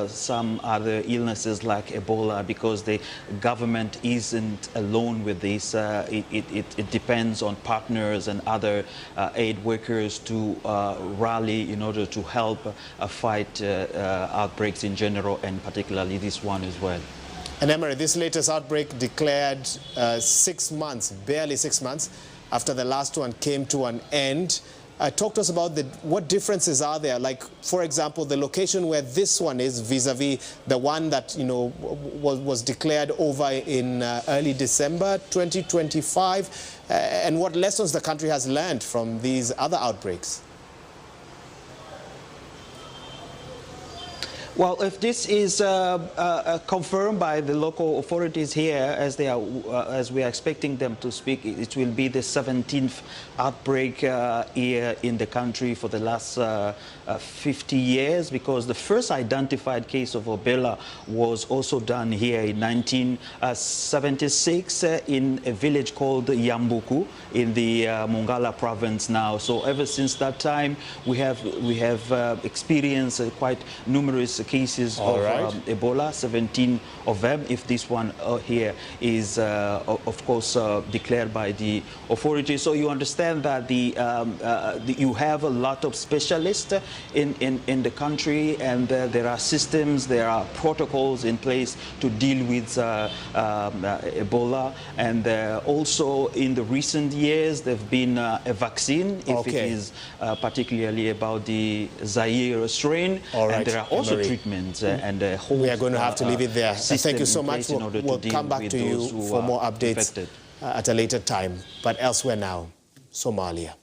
some other illnesses like Ebola, because the government isn't alone with this. It depends on partners and other aid workers to rally in order to help fight outbreaks in general, and particularly this one as well. And Emery, this latest outbreak declared 6 months, barely 6 months, after the last one came to an end. Talk to us about what differences are there? Like, for example, the location where this one is vis-a-vis the one that, was declared over in early December 2025, and what lessons the country has learned from these other outbreaks. Well, if this is confirmed by the local authorities here, as they are, as we are expecting them to speak, it will be the 17th outbreak here in the country for the last 50 years, because the first identified case of Ebola was also done here in 1976 in a village called Yambuku in the Mongala province now. So ever since that time, we have experienced quite numerous cases of Ebola, 17 of them, if this one here is, of course, declared by the authorities. So you understand that you have a lot of specialists in the country, and there are systems, there are protocols in place to deal with Ebola. And also in the recent years, there have been a vaccine, if it is particularly about the Zaire strain. And there are also treatments and a whole We are going to have to leave it there. Thank you so much. We'll come back to you for more updates at a later time. But elsewhere now, Somalia.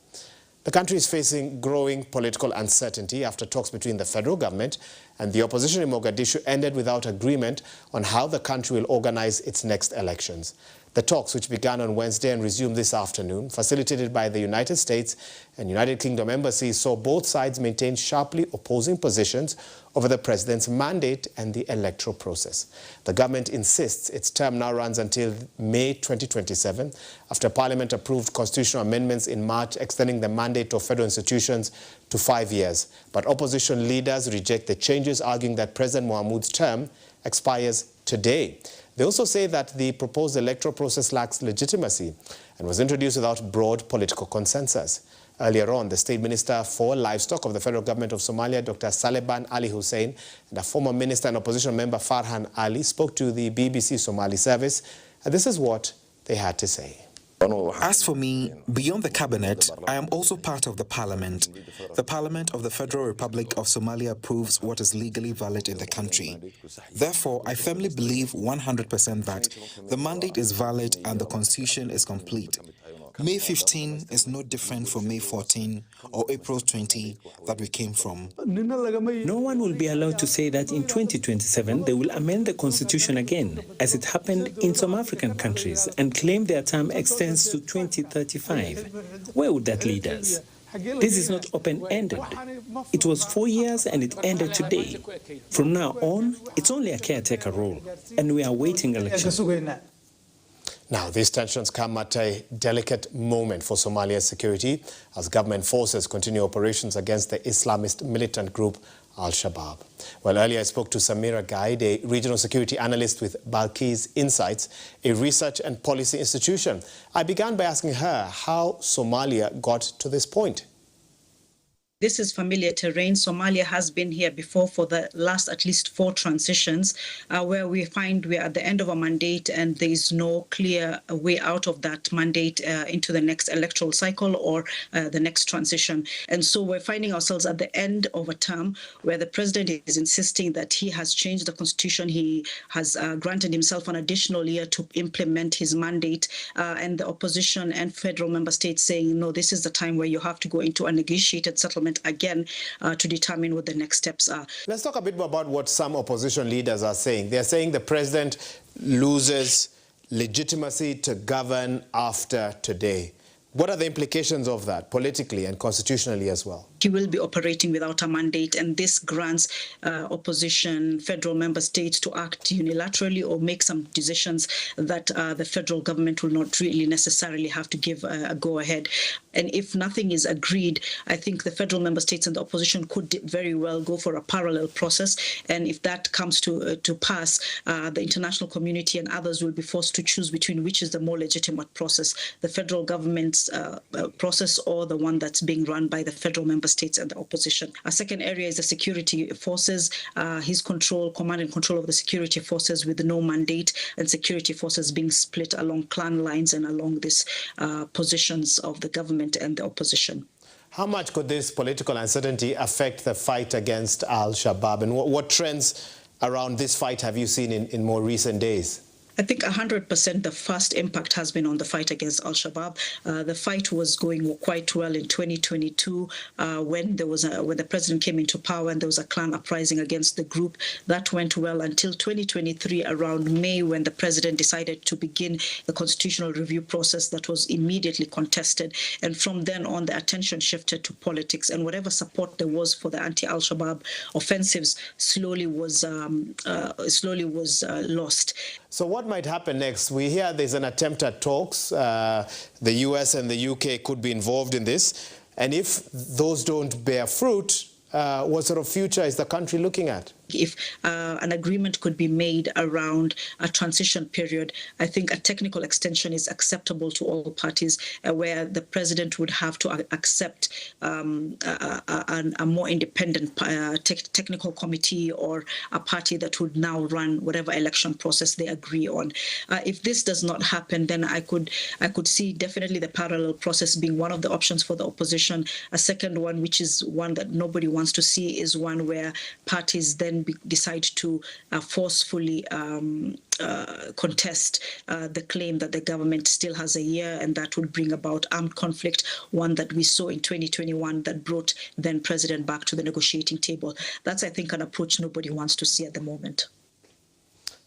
The country is facing growing political uncertainty after talks between the federal government and the opposition in Mogadishu ended without agreement on how the country will organize its next elections. The talks, which began on Wednesday and resumed this afternoon, facilitated by the United States and United Kingdom embassies, saw both sides maintain sharply opposing positions over the president's mandate and the electoral process. The government insists its term now runs until May 2027, after Parliament approved constitutional amendments in March extending the mandate of federal institutions to 5 years. But opposition leaders reject the changes, arguing that President Mohamud's term expires today. They also say that the proposed electoral process lacks legitimacy and was introduced without broad political consensus. Earlier on, the State Minister for Livestock of the Federal Government of Somalia, Dr. Saleban Ali Hussein, and a former minister and opposition member Farhan Ali spoke to the BBC Somali service. And this is what they had to say. As for me, beyond the cabinet, I am also part of the parliament. The parliament of the Federal Republic of Somalia approves what is legally valid in the country. Therefore, I firmly believe 100% that the mandate is valid and the constitution is complete. May 15 is no different from May 14 or April 20 that we came from. No one will be allowed to say that in 2027 they will amend the constitution again, as it happened in some African countries, and claim their term extends to 2035. Where would that lead us? This is not open ended. It was 4 years and it ended today. From now on, it's only a caretaker role, and we are waiting election. Now, these tensions come at a delicate moment for Somalia's security as government forces continue operations against the Islamist militant group Al-Shabaab. Well, earlier I spoke to Samira Guide, a regional security analyst with Balkis Insights, a research and policy institution. I began by asking her how Somalia got to this point. This is familiar terrain. Somalia has been here before for the last at least four transitions, where we find we are at the end of a mandate and there is no clear way out of that mandate into the next electoral cycle or the next transition. And so we're finding ourselves at the end of a term where the president is insisting that he has changed the constitution. He has granted himself an additional year to implement his mandate, and the opposition and federal member states saying, no, this is the time where you have to go into a negotiated settlement again to determine what the next steps are. Let's talk a bit more about what some opposition leaders are saying. They're saying the president loses legitimacy to govern after today. What are the implications of that politically and constitutionally as well? He will be operating without a mandate, and this grants opposition, federal member states to act unilaterally or make some decisions that the federal government will not really necessarily have to give a go ahead. And if nothing is agreed, I think the federal member states and the opposition could very well go for a parallel process. And if that comes to pass, the international community and others will be forced to choose between which is the more legitimate process, the federal government's process or the one that's being run by the federal member states and the opposition. A second area is the security forces, his control, command and control of the security forces with no mandate, and security forces being split along clan lines and along these positions of the government and the opposition. How much could this political uncertainty affect the fight against Al-Shabaab? And what trends around this fight have you seen in more recent days? I think 100% the first impact has been on the fight against Al Shabaab. The fight was going quite well in 2022 when the president came into power and there was a clan uprising against the group. That went well until 2023, around May, when the president decided to begin the constitutional review process that was immediately contested. And from then on, the attention shifted to politics, and whatever support there was for the anti Al Shabaab offensives slowly was lost. So what might happen next? We hear there's an attempt at talks. The US and the UK could be involved in this. And if those don't bear fruit, what sort of future is the country looking at? If an agreement could be made around a transition period, I think a technical extension is acceptable to all parties, where the president would have to accept a more independent technical committee or a party that would now run whatever election process they agree on. If this does not happen, then I could see definitely the parallel process being one of the options for the opposition. A second one, which is one that nobody wants to see, is one where parties then then decide to forcefully contest the claim that the government still has a year, and that would bring about armed conflict, one that we saw in 2021 that brought then president back to the negotiating table. That's, I think, an approach nobody wants to see at the moment.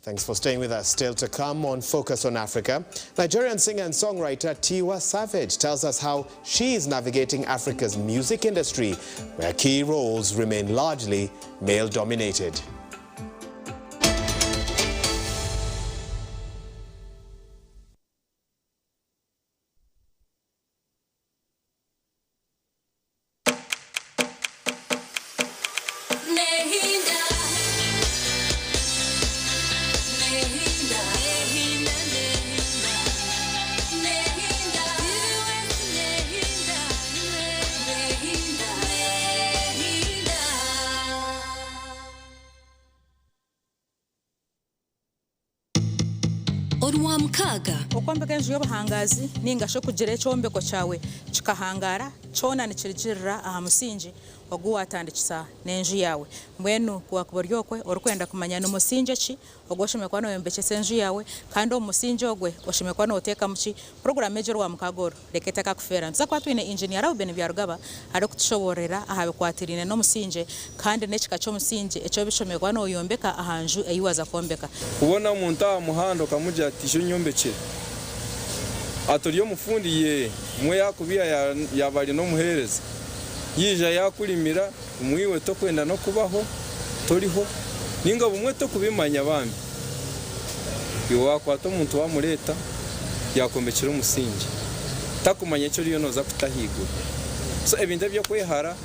Thanks for staying with us. Still to come on Focus on Africa, Nigerian singer and songwriter Tiwa Savage tells us how she is navigating Africa's music industry, where key roles remain largely male-dominated. Nehinda, nehinda, nehinda, nehinda, nehinda, nehinda, nehinda. Orwamukaaga. Okwombeka enju y'obuhangaazi nainga shi okugira ekyombeko kyawe kikahangaara, kyona nikirugirira aha musingi ogu waatandikisa n'enju yaawe. Mbwenu ku waakuba ori okwe orikwenda kumanya ni musingye ki ogu oshemereire kuba nooyombekyesa enju yaawe kandi omu musingye ogwe oshemereire kuba nooteekamu ki, puroguraamu egi Orwamukaaga oru reka etakakufeera. Nituza kuba twine Inginiya Reuben Byarugaba arikutushoboororera aha bikwatiraine n'omusingye kandi n'ekika ky'omusingye eki oshemereire kuba nooyombeka aha nju ei waaza kwombeka. Kubona omuntu aha muhanda okamugira ati ija onyombekyere. Ati ori omufundi? Yee. Bumwe yaakubiha yaaba ari n'omuheereza. Yaija yaakurimira, bumwe iwe tokwenda n'okubaho, toriho. Nainga bumwe tokubimanya bambi. Iwe waakwata omuntu waamureeta, yaakwombekyera omusingye. Takumanya eki oriyo nooza kuta ahaiguru. So ebintu eby'okwehara,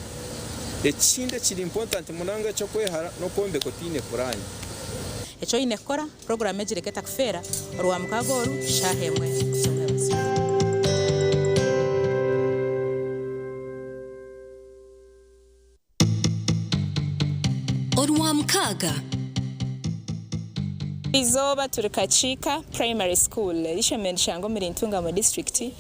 ekindi ekiri important munonga eky'okwehara n'okwombeka otaine puraani. Eki oine kukora, Puroguraamu egi reka etakufeera, Orwamukaaga oru, shaaha emwe z'omwebazyo. Orwamukaaga. Eizooba turi Kakiika Primary School, eishomero nirishangwa omuri Ntungamo District.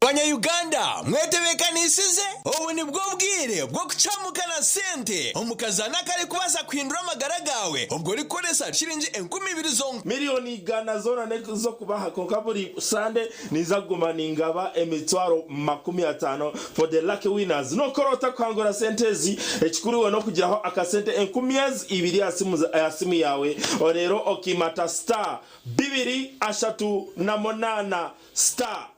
Banya Uganda mwetebekanisize? Obu nibwo bwire bw'okucamuka na sente omu kazaano akarikubaasa kuhindura amagara gaawe obwo orikukoresa shiringi 2000 zonka. Miriyoni igana zoona n'ez'okubaha kwonka buri Sande ninza kuguma ningaba emitwaro 50 for the lucky winners. Nokora ota kuhangura sente ezi? Ekikuru iwe n'okugiraho akasente enkumi ezi ibiri aha simu yaawe reero okiimata star bibiri ashatu na munaana star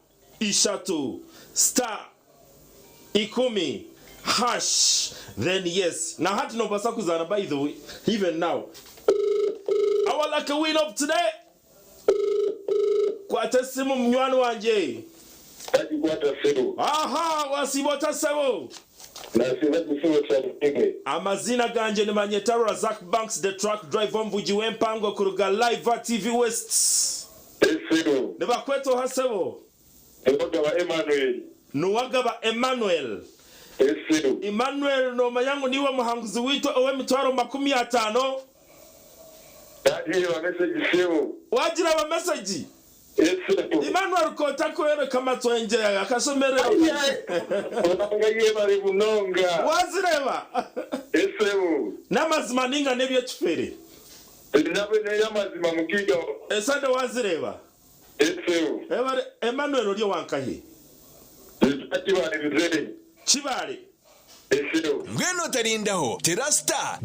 ishatu star ikumi hash then yes na hati nobasa kuzaana by the way even now our lucky win of today kwata esimu munywani wangye. Aha wasiiba ota sebo? Amaziina gangye nibanyeta Razak Banks the truck driver omuvugi w'empango kuruga Live TV West. Nibakweta oha sebo? Nuwagaba Emmanuel. Emmanuel nomanya ngu niiwe muhanguzi waitu ow'emitwaro 50? Wagira mesegi? Emmanuel kotakwereka amatwengye akashemererwa. Wazireeba? N'amazima ninga n'ebyekifere? Esande wazireeba? Emmanuel ori owankahi? Kibaale. Mbwenu otarindaho, tera star.